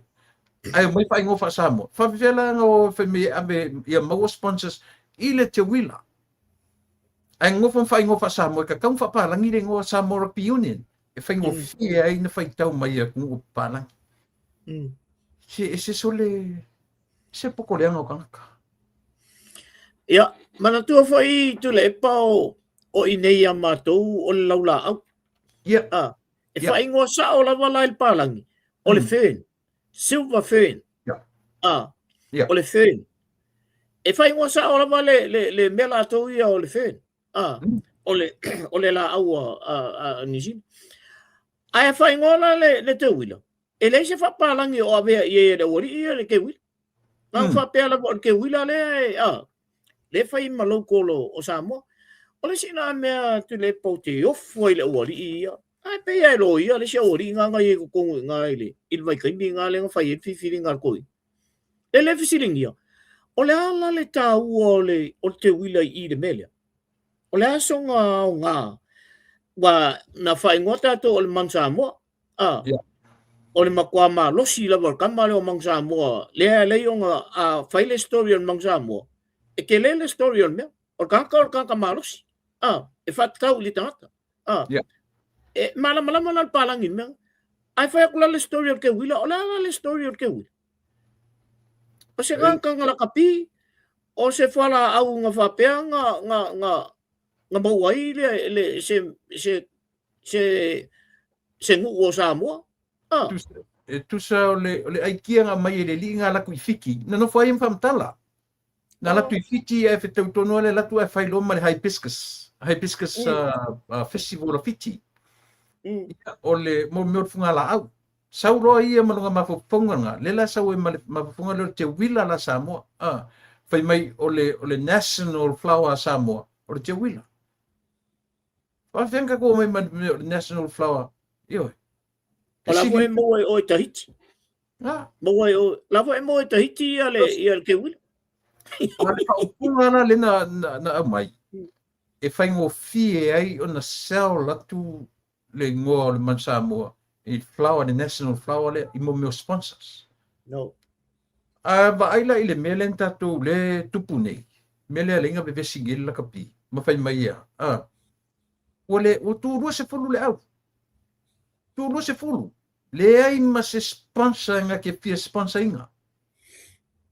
A: ai mai whai ngofa Samoa. Wha whiwhela ngā whai mai ave ia maua sponsors i le teuila. Ai ngofo whai ngofa Samoa, ka kau whapalangi le ngoa Samoa Rugby Union. E whai ngofie ai na whai tau mai a kungu palangi. Se, se sole, se poko leanga o kangaka.
B: Ia, manatua foi Tuilaepa o i nei a mātou o le laula au.
A: Ia.
B: E whai ngoa sao lava la i le palangi. O le fern. Silver fern. O le fern. E whai ngoa sao lava le mea lātou ia o le fern. O le la au a New Zealand. Ae whai ngoa la le teuila. E leise whapalangi o avea i e le uari ia le teuila. Nā whapea lava o le teuila lea e. Lea e fai ma local o Samoa. O le isi lena mea Tuilaepa ou te ofo ai i le aualii ia. Ae pei lava e loia le isi aualii na na i ai i totonu i ina i le i le vaitaimi lena lea na fai ai le filifiliga a le toeaina. E le fesiligia, o le a la le taua o le o le teuila i i le mea lea? O le a sona aoga? Ua na faaigoa tatou o le Manu Samoa, a
A: Yeah.
B: o le matua malosi lava o le tama lea o Manu Samoa, lea e ala ai ona a fai le story o le Manu Samoa, e tele le story o le mea. O le tagata o le tagata malosi, a e faatatau i le tagata. A
A: Yeah.
B: e malamalama la le palagi i le mea. Ae fai atu la le story o le teuila, o le a la le story o le teuila? O se tagata lakapi, o se fualaau na faapea na na na na maua ai le le se se se se nuu o Samoa. Ah.
A: E tusa o le, o le aikia nga mai e le alii nga latu i Fiti, na nofo ai ma faamatala. Na latu i Fiti ae fetau tonu ale latu ae fai loa ma le hibiscus, hibiscus festival a Fiti. Ia, o le mo mea o le fugalaau. Sau loa ia ma lona mafaufauga lena, lea la sau ai ma le mafaufauga lea o le teuila la Samoa. Fai mai o le, o le national flower a Samoa, o le teuila. Faafefea ona tatou omai ma le mea o le national flower, ioe.
B: O la foi e maua e oe Tahiti.
A: Ah.
B: Maua e oe. La foi e maua e Tahiti ia le, ia le teuila.
A: A le faaupuga la lea na, na, na aumai, e faigofie ai ona sell atu le igoa o le Manu Samoa i le flower, le national flower lea, i mo mea o sponsors.
B: No.
A: A vaai la i le mea lea na tatou le tupu nei, mea lea lea na vevesi nei le lakapi, ma fai mai ia, a, ua le, ua tu 20 le au. Tu 20. Leai ma se sponsor nga ke fia sponsor inga.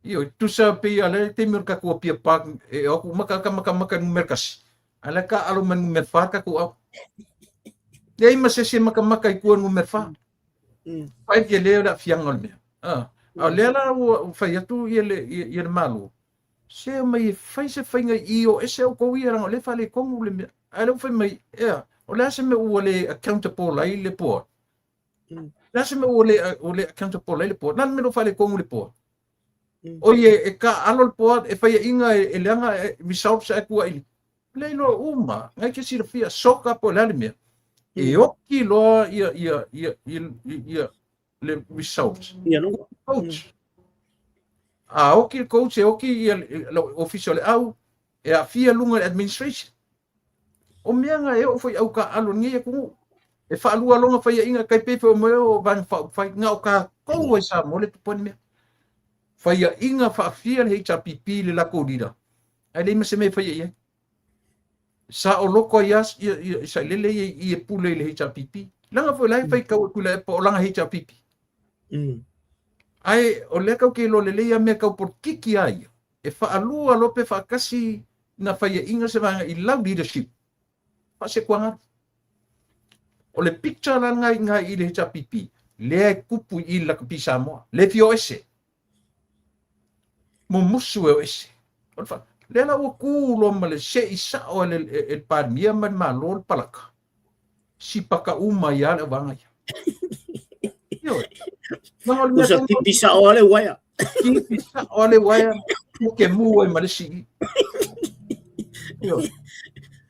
A: Io, tusa pei a le taimi o le tatou Apia Park, e o atu maka ka maka maka numera kasi. A le ka alo ma numera fa tatou au. Leai ma se isi e makamaka i tua numera fa. Fai ke le o le aafiaga o le mea. A, a o lea la ua fai atu ia le, ia, ia le Malo, se omai e fai se faiga i o ese outou ia leaga o lea e faaletonu le mea. Ae lea ua fai mai, ea, o le a se mea ua le accountable ai le board? Le a se mea ua le, ua le accountable ai le board? Na le mea ua faaletonu le board? O ie, e taaalo le board, e faiaina e, e leaga e, results ae tua i le iloa uma, ngai ke silafia, soka po o le a le mea. E oki loa ia, ia, ia, ia, ia, le results.
B: Ia no.
A: Coach. A oki le coach, e oki ia le ofisa o le au, e aafia luga i le administration. O mea nga e oo foi au taaalo i lenei atunuu. E faalua lona faiaiga kai pei foi o mea o vaega faaupufai na o tatou ai Samoa le tupu ai le mea. Faiaiga faafia le HRPP i le latou leader ae leai ma se mea e faia i ai. Saoloto ai lava ia, ia, Sailele ia i e pule i le HRPP. Leaga foi la e faitau e Tuilaepa o lana HRPP. Ae o lea kau ke iloa lelei a mea kau polokiki a ia. E faalua loa pe faatasi na faiaina se vaega i lau leadership. Faasekuagalu. O le picture la lena i ina i le HRPP, lea e tupu i i le lakapi Samoa. Le fia o ese. Mumusu e o ese. O le fa... Lea la ua tu loa ma le se'i sa'o e le, e, e le Palemia ma le Malo le palaka. Sipaka uma ai lava le auvaega ia. Ioe. Leaga o le mea
B: Usa
A: tonu-
B: tipi sa'o a le uaea.
A: Tipi sa'o a le uaea, ua ke mu ai ma le isi i. Ioe.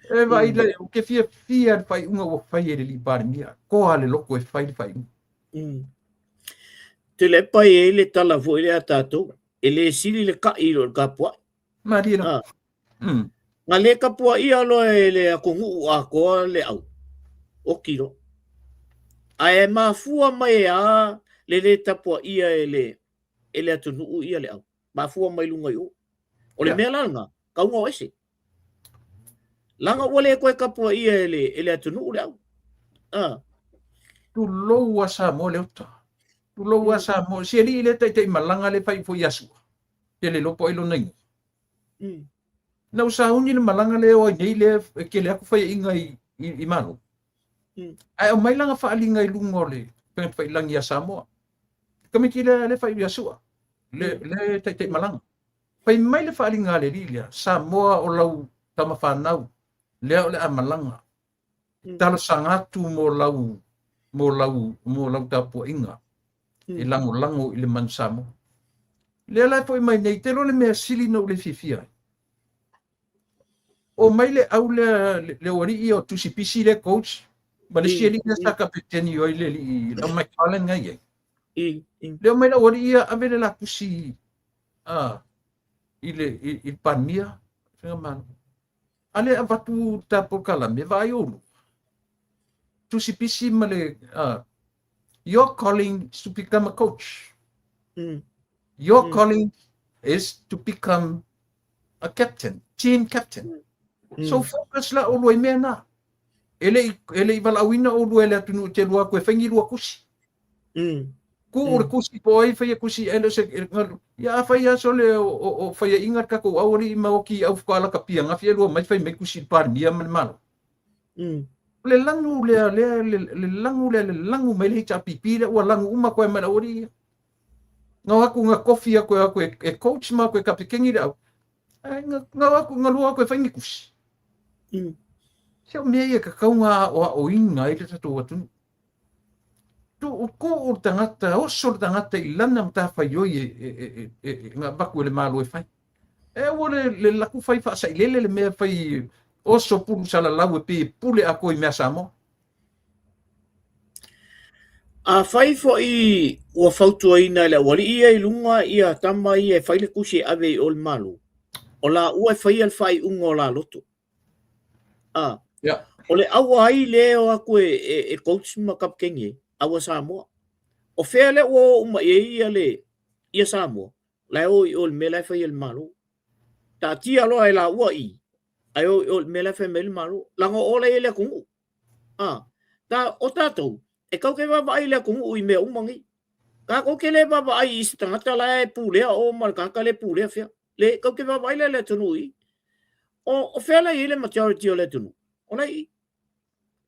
A: E vaai le, ou te fiafia i le faaiuga ua fai e le alii Palemia. Toa le loto e fai le faaiuga.
B: Tuilaepa e i ai le tala foi lea a tatou, e le sili le ta'i i lo le tapua'i.
A: Malie la.
B: Na le tapuaia loa e le atunuu atoa le au, oti loa. Ae mafua mai e a le le tapuaia e le, e le atunuu ia le au. Mafua mai luga i o. O le mea la lena, tau ona o ese. Leaga ua le toe tapuaia e le, e le atunuu le au.
A: Tulou a Samoa le uta. Tulou a Samoa. Si alii lea taitai malaga lea fai foi ia Sua. Te le iloa po o ai lona igoa. Na ou sauni le malaga lea o ai nei lea e tele atu faiaiga i, i, i Malo. Ae aumai lana faaaliga i luga o le upegatafailagi ia Samoa. Tamaiti lea lea fai ia Sua. Le, le taitai malaga. Fai mai le faaaliga a le alii lea, Samoa o lau tama fanau, lea o le a malaga. Talosaga atu mo lau, mo lau, mo lau tapuaiga e lagolago i le manu Samoa. Lea la e foi mai nei, te iloa le mea sili na ou le fiafia ai. O mai le au lea le aualii o Tusi Pisi le coach ma le isi alii lea sa kapeteni ai le alii le McFarlane nga i ai. Le o mai le aualii ia ave le la tusi i le i le Palemia Faigamalo. A le avatu ta polokalame vaai oulua. Tusi Pisi ma le your calling is to become a coach. Your calling is to become a captain, team captain. So focus la oulua i mea na. E le i valaauina oulua e le atunuu e te lua atu e fai ni lua kusi. Ku le kusi po ai fai kusi e le se ia a fai aso le o fai inga ka ko au ri ma oki au ka la kapia nga fia lua mai fai mai kusi Palemia ma le Malo. Le lagu lea lea le lagu lea le lagu mai le HRPP le ua lagu uma koe mai le aualii. Nga o atu nga kofi aku e aku e coach ma aku e kapekeni le au. Ai nga o atu nga lua aku e fai ni kusi. Se o mea ia ka kaunga o a o inga i le tatou atunuu. Tu ku o le tagata, oso le tagata i lana matafaioi e nga avatu e le Malo e fai. E ua le laku fai faasailele le mea fai oso pulu salalau e pei e pule atoa i mea Samoa.
B: Afai foi ua fautuaina e le aualii ia i luga ia tama ia e fai le tusi e ave i o le Malo, o laua e faia le faaiuga o la loto. A, o le aua ai le o atu e coach ma kapekeni e, aua Samoa. O fea le ua o uma i ai ia le ia Samoa, la e o i o le mea la e fai e le Malo. Taatia loa e laua i, ae o i o le mea la e fai mai le Malo. Laga o la i le atunuu. A, ta, o tatou, e kau ke vaavaai i le atunuu i mea uma nei. Tatou ke le vaavaai i se tagata la e pulea o ma le tagata le pulea fea. Le kau ke vaavaai le le atunuu i. O fea la i le majority o le atunuu. O la i.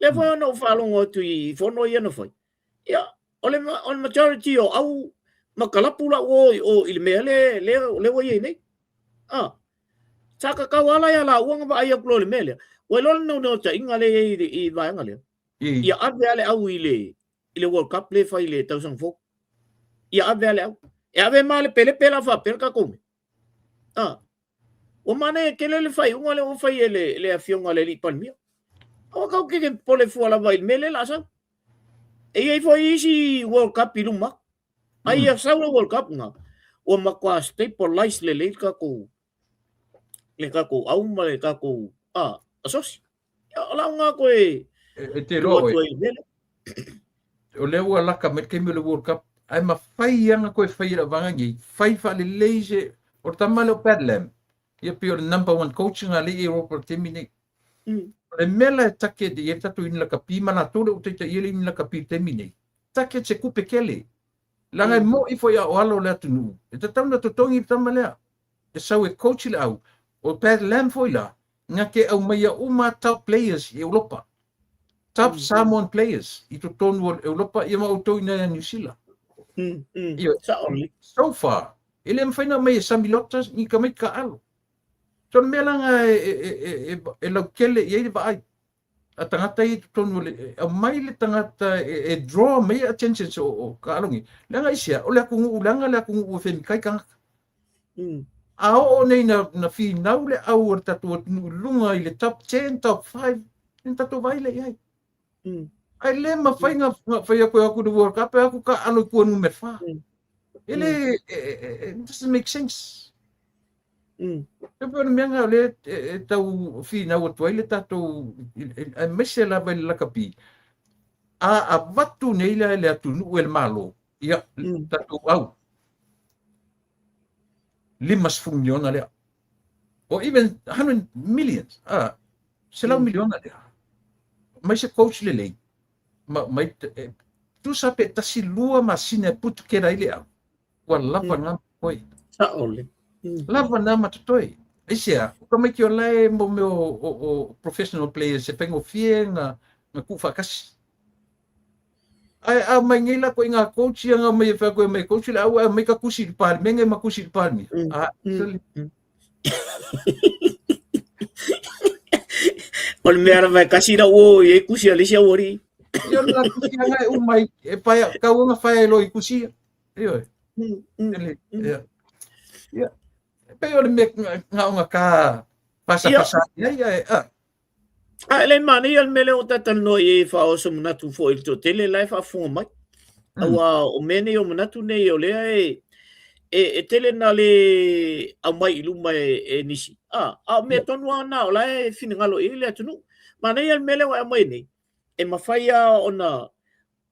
B: Le foi ona ou faalogo atu i fono ia na fai. Ia, o le majority o au ma kalapu la ua o i le mea le ua i ai nei. A, sa tatau lava ia laua na vaai atu loa i le mea lea. Ua iloa le naunautaiga lea e i ai i vaega lea. Ia ave lava le au i le World Cup lea e fai i le tausaga fou. Ia ave lava le au. E ave ma le pelepe la faapea le tatou mea. A, ua manaia tele le faaiuga lea ua fai e le afioga a le alii Palemia. Aua tatou te popole fua lava i le mea lea o le a sau. E i ai foi isi World Cup i luma atu. Ai ia sau le World Cup na, ua matua stabilize lelei le tatou au ma le tatou asosi. O lau nga koe
A: e te loa oe. O lea ua laka mai le taimi o le World Cup, ae mafai lava ona toe fai e le vaega nei, fai faalelei se, o le tama lea o Pat Lam, ia pei o le number one coach na lea i Europa i le taimi nei. O le mea la e target i ai le tatou ini lakapi ma latou lea ua taitaia le ini lakapi i le taimi nei, target se tupe tele. Leaga e moi foi a o alo o le atunuu, e tatau ona totogi le tama lea, e sau e coach le au. O Pat Lam foi la, na te aumaia uma top players i Europa. Top Samoan players i totonu o Europa ia ma outou i inei a Niu Sila. So far, e le mafai ona aumai e Sami Lotas ni tamaiti taaalo. So o le mea la lena e lautele i ai le vaai a tagata ia i totonu o le, aumai le tagata e draw mai attention o taaalo nei. Leaga aisea, o le atunuu, leaga le atunuu e femikai tagata. A oo nei na finau le au o le tatou atunuu i luga i le top 10, top 5, na tatou vaai lea i ai. Ae le mafai na fai atu e o atu i le World Cup e o atu taaalo i tua numera 4. E le, it doesn't make sense. E pei o le mea lena o lea e tau finau atu ai le tatou, aemaise lava i le lakapi, a avatu nei la e le atunuu e le Malo, ia, tatou au, 50 miliona lea, or even 100 millions, 100 miliona lea, mai se coach lelei, mai, tusa pe tasi lua masina e put together ai le au, ua lava na ma totoe.
B: Sao le.
A: Lava na ma totoe. Aisea, o tamaiti o la e mo mea o professional players e faigofie na tuufaatasi. Ae a mai nei la koe ngā coach ia ngā mai e whea koe mai coach le au e mai ka kusi i le Palemene ma kusi i le Palemia. A,
B: O le mea lava e kasi lau o i ai kusi a le isi aualii.
A: Ia o le kusi anga e umai, e paia, kau ona whaia e loi kusi ia. Ioe. Ia. Ia. Pei o le mea ngā onga ka Pasapasa ai ai a.
B: A e le manaia le mea lea ua ta talanoa i ai e faaoso manatu foi i le toatele la e faafofoga mai. Aua o mea nei o manatu nei o lea e tele na le aumai i luma e nisi. A o mea tonu lava na o la e finagalo i ai le atunuu. Manaia le mea lea ua e aumai nei, e mafai lava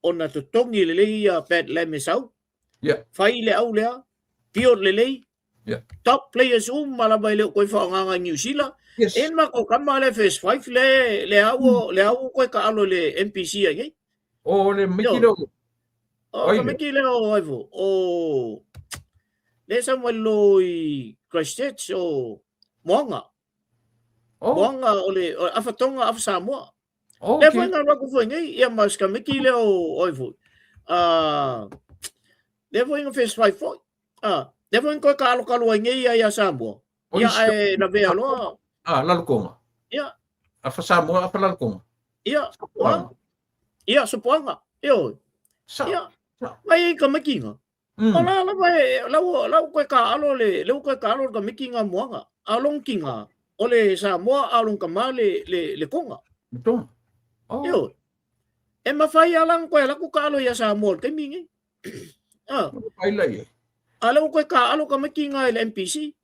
B: ona totogi lelei ia Pat Lam e sau, fai le au lea, build lelei, top players uma lava e le o toe faaaogaina i Niu Sila. E matou tama le first five le le au le au koe taalo i le NPC ai nei.
A: O le miki leo.
B: O le miki leo ai fo. O le sa mai lo i Christchurch o Moanga. Moanga o le afa Tonga afa Samoa. Lea foi na alu atu foi nei, ia ma si tamaiti lea o ai foi. Lea foi na first five foi. Lea foi na toe taalotalo ai nei ia ia Samoa. Ia ae lavea loa.
A: Lalokonga.
B: Ia.
A: Afa Samoa, afa Lalokonga.
B: Ia. Ia, Sopoaga. Ioe. Ia. Mai ai tamaiti na. O la lava e, la ua, la ua toe taaalo le, le ua toe taaalo le tamaiti na Moaga. A o lona tiga, o le Samoa a o lona tama le Tonga.
A: Le Tonga.
B: Oh. Ioe. E mafai lava la ona toe alu atu taalo ia Samoa i le taimi lenei.
A: Ah. Ai la ia.
B: A lea ua toe taaalo tamaiti na i le NPC.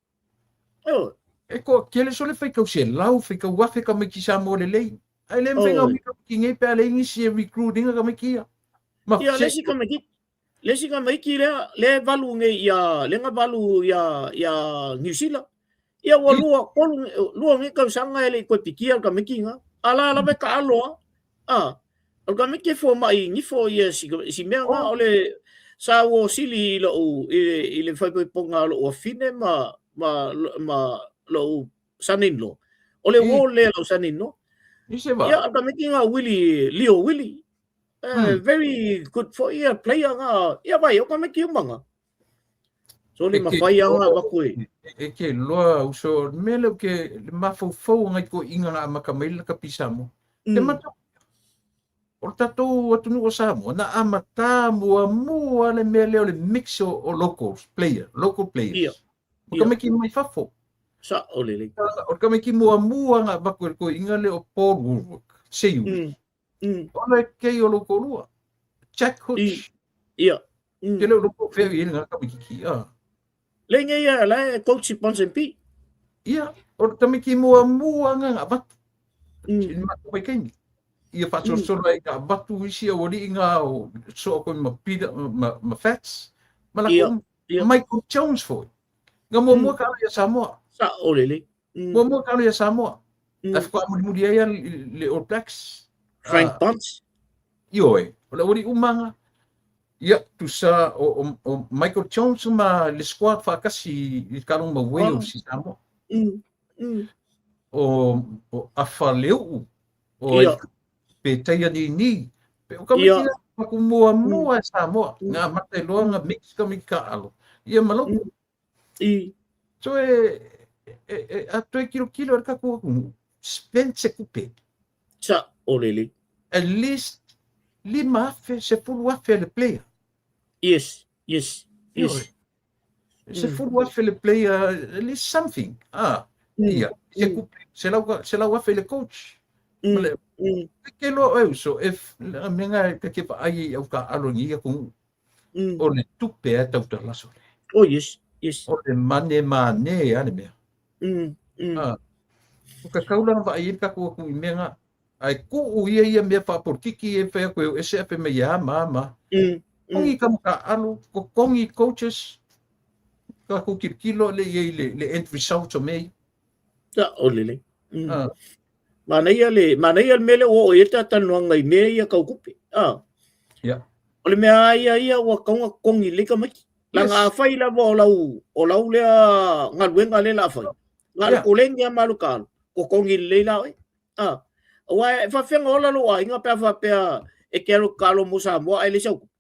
B: Ioe.
A: E ko kele sole fai kau se lau, fai kau afe tamaiti Samoa lelei. Ai le mafai ngau tamaiti nei pe a leai nisi e recruit ina tamaiti ia.
B: Ma Ia, le isi tamaiti, Le isi tamaiti lea, lea e valu nei ia, lea na valu ia, ia Niu Sila. Ia ua lua, tolu, lua nei tausaga e le i toe pikia le tamaiti na. A la lava e taalo lava. A, o le tamaiti e fomai nifo ia si, si mea na, o le, sa ua sili i lou, i le faaipoipoga a lou afine ma, ma, ma lou son-in-law. O le uo lea lau son-in-law. Ia, o le tamaiti na Willy, Leo Willy. Very good for ia player nga. Ia vai, o tamaiti uma nga. So le mawhai anga waku
A: e. E ke loa uso, mea leo ke le mafaufau ngai ko inga nga amaka mai la kapi Samoa. Te mata, o le tatou atunuu o Samoa, na amata muamua le mea lea o le mix o locals, player, local players.
B: Ia.
A: O tamaiti mai fafo.
B: Sa o lelei.
A: O le tamaiti muamua nga avatu e le toeaina lea o Paul Woolworth, Seiuli. Ona e kei o lou toalua. Jack Hutch.
B: Ia.
A: Ke leo loko fea i ngā tamaiti.
B: Le nei ia la e coach i Ponsonby.
A: Ia, o le tamaiti muamua nga avatu. I le matou vaitaimi. Ia faasolosolo ai nga avatu isi aualii nga o soa koe ma Peter, ma Fats. Ma lakou Michael Jones foi. Nga muamua ka alo ia Samoa.
B: Sa o lelei.
A: Muamua ka alo ia Samoa. Ae faatoa mulimuli ai le All Blacks.
B: Frank Bunce.
A: Ioe, o le aualii uma nga. Ia, tusa o Michael Jones ma le squad faatasi i le taaloga ma Wales i Samoa. O Afa Leuu, o Petaia Nini, pe o tamaiti la aku muamua e Samoa, nga amata ai loa nga mix tamaiti taalo, ia ma lou. So e a toe kilokilo e le tatou atunuu, spend se tupe.
B: Sa o lelei.
A: At least 5,000, 10,000 le player.
B: Yes, yes, yes.
A: 10,000 le player, at least something. Ia, se tupe, 100,000 le coach. Ke loa oe uso, e mea nga e ke vaai i au taalo ni ia atunuu. O le tupe a tau talaso le.
B: Oh, yes, yes.
A: O le mane mane a le mea. O ka kaulana vaai i le tatou atunuu i mea nga. Ae tuu ia ia mea faapolitiki e fai atu e o ese afe mai ia ma ma. Totogi tama taalo, totogi coaches, tatou tilotilo lea i ai le end result o mea ia.
B: Sa o lelei. Manaia le, manaia le mea lea ua oo i ai le ta talanoaga i mea ia tau tupe. O le mea lava ia ia ua tatau ona totogi lelei tamaiti. Leaga afai lava o lau, o lau lea galuega lea o le a fai, na o le koleni lava ma alu taalo, totogi lelei la oe. Aua e faafefea ona ola lou aiga pe a faapea e te alu e taalo mo Samoa ae leai sau tupe.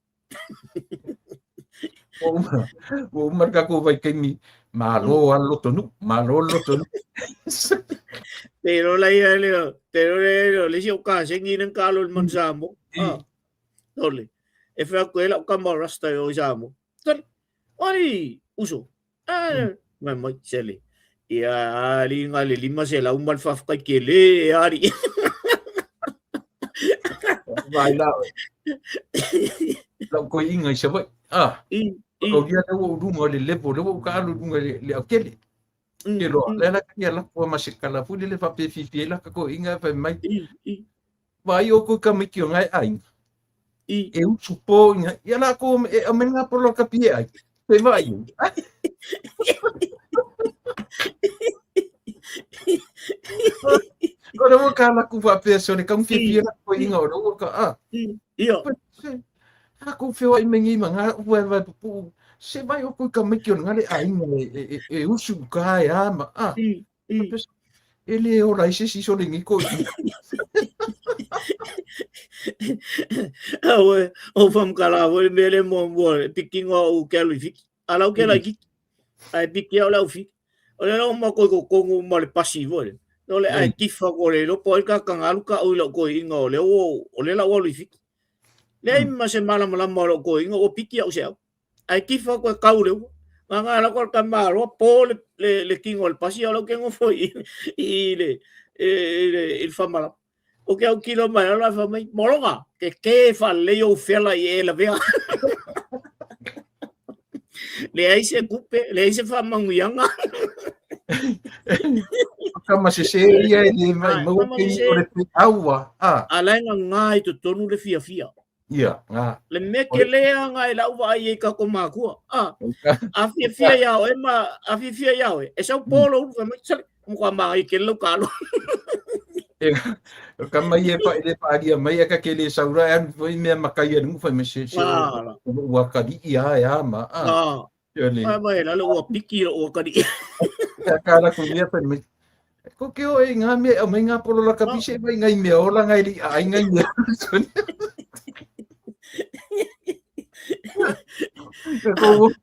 A: Ua uma le tatou vaitaimi, malo lava le lotonuu, malo le lotonuu.
B: Te iloa la ia lea, te iloa la ia le isi au kasegi lea na taalo i le Manu Samoa. Sole, e fai atu ai lau tama o Rasta i o i Samoa. Sole, o ai uso, mai mai, sele. Ia, alii na le 500 ma le faafetai tele e alii.
A: Vai la. Lau koiiga i Savaii. Ah. I. O ia le ua luga o le level, le ua ka alu luga le aukele. Ke loa, le la kia la ko ma se kala fu le fa pe fi fi la ka koiiga fa mai.
B: I.
A: Vai o ko ka miki o ngai ai.
B: I.
A: E usu po inga. Ia la ko e o menga polo ka pie ai. Pe vai. O le ua ka la ku fa pe so le ka fi fi la ko inga o le ua ka ah.
B: Ia.
A: A ko whio ai mengi ma ngā ua e vai pupu. Se vai o koe ka miki o ngā le ainga e, e, e usu ka e a ma a. E le ora i se si so le ngiko.
B: Aue, o whamkala, o le mele mo mo, pikinga o ke alu i fiki. Ala o ke la kiki. Ai piki au lau fiki. O le lau ma koe ko kongu ma le pasi fo le. No le ai tifa ko le lopo ai ka kangalu ka ui lau koe inga o le o o le lau alu i fiki. Le ai ma se mala mala ma lau koe inga o piki au se au. Ai tifa koe kau le ua. Nga nga la koe ka maloa po le le, le kingo le pasi au lau ke ngofo i i le i le i le whamala. O ke au kilo mai ala fa mai molonga ke ke fa le yo fela i e la vea. Le ai se kupe, le ai se fa manguianga.
A: Ka ma se se ia e le mai mau ke o le aua. Ah.
B: Ala nga nga i totonu le fia fia.
A: Ia, nga.
B: Le me ke le anga i lau vaai i ka ko makua. Ah. A fia fia ia oe ma a fia fia ia oe. E sau polo ulu fa mai sale. Mo ka ma i ke lau kalo.
A: E ka mai e pa le pa aria mai e ka ke le saura e anu foi mea makai anu fai me se se ua kari i a e a ma a.
B: Ah. Ai mai la ua piki ua kari.
A: Ka la ku mea fai mai. Ko ke o e ngā mea, o mai ngā polo la kapi se mai ngai mea ola ngai li ai ngai mea.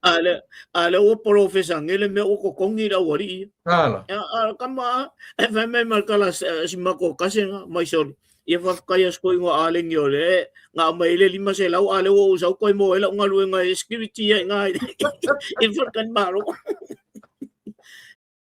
B: Ale ale ua polofesa ngele mea ua kokongi la ua lii.
A: Ala.
B: A kama e fai mai ma kala si mako kasenga mai soli. Ia whawhkai as ko ingoa alengi o le ngā mai le 500 ale ua usau koe mo ela unga luenga e security ai ngā i whakakan maro.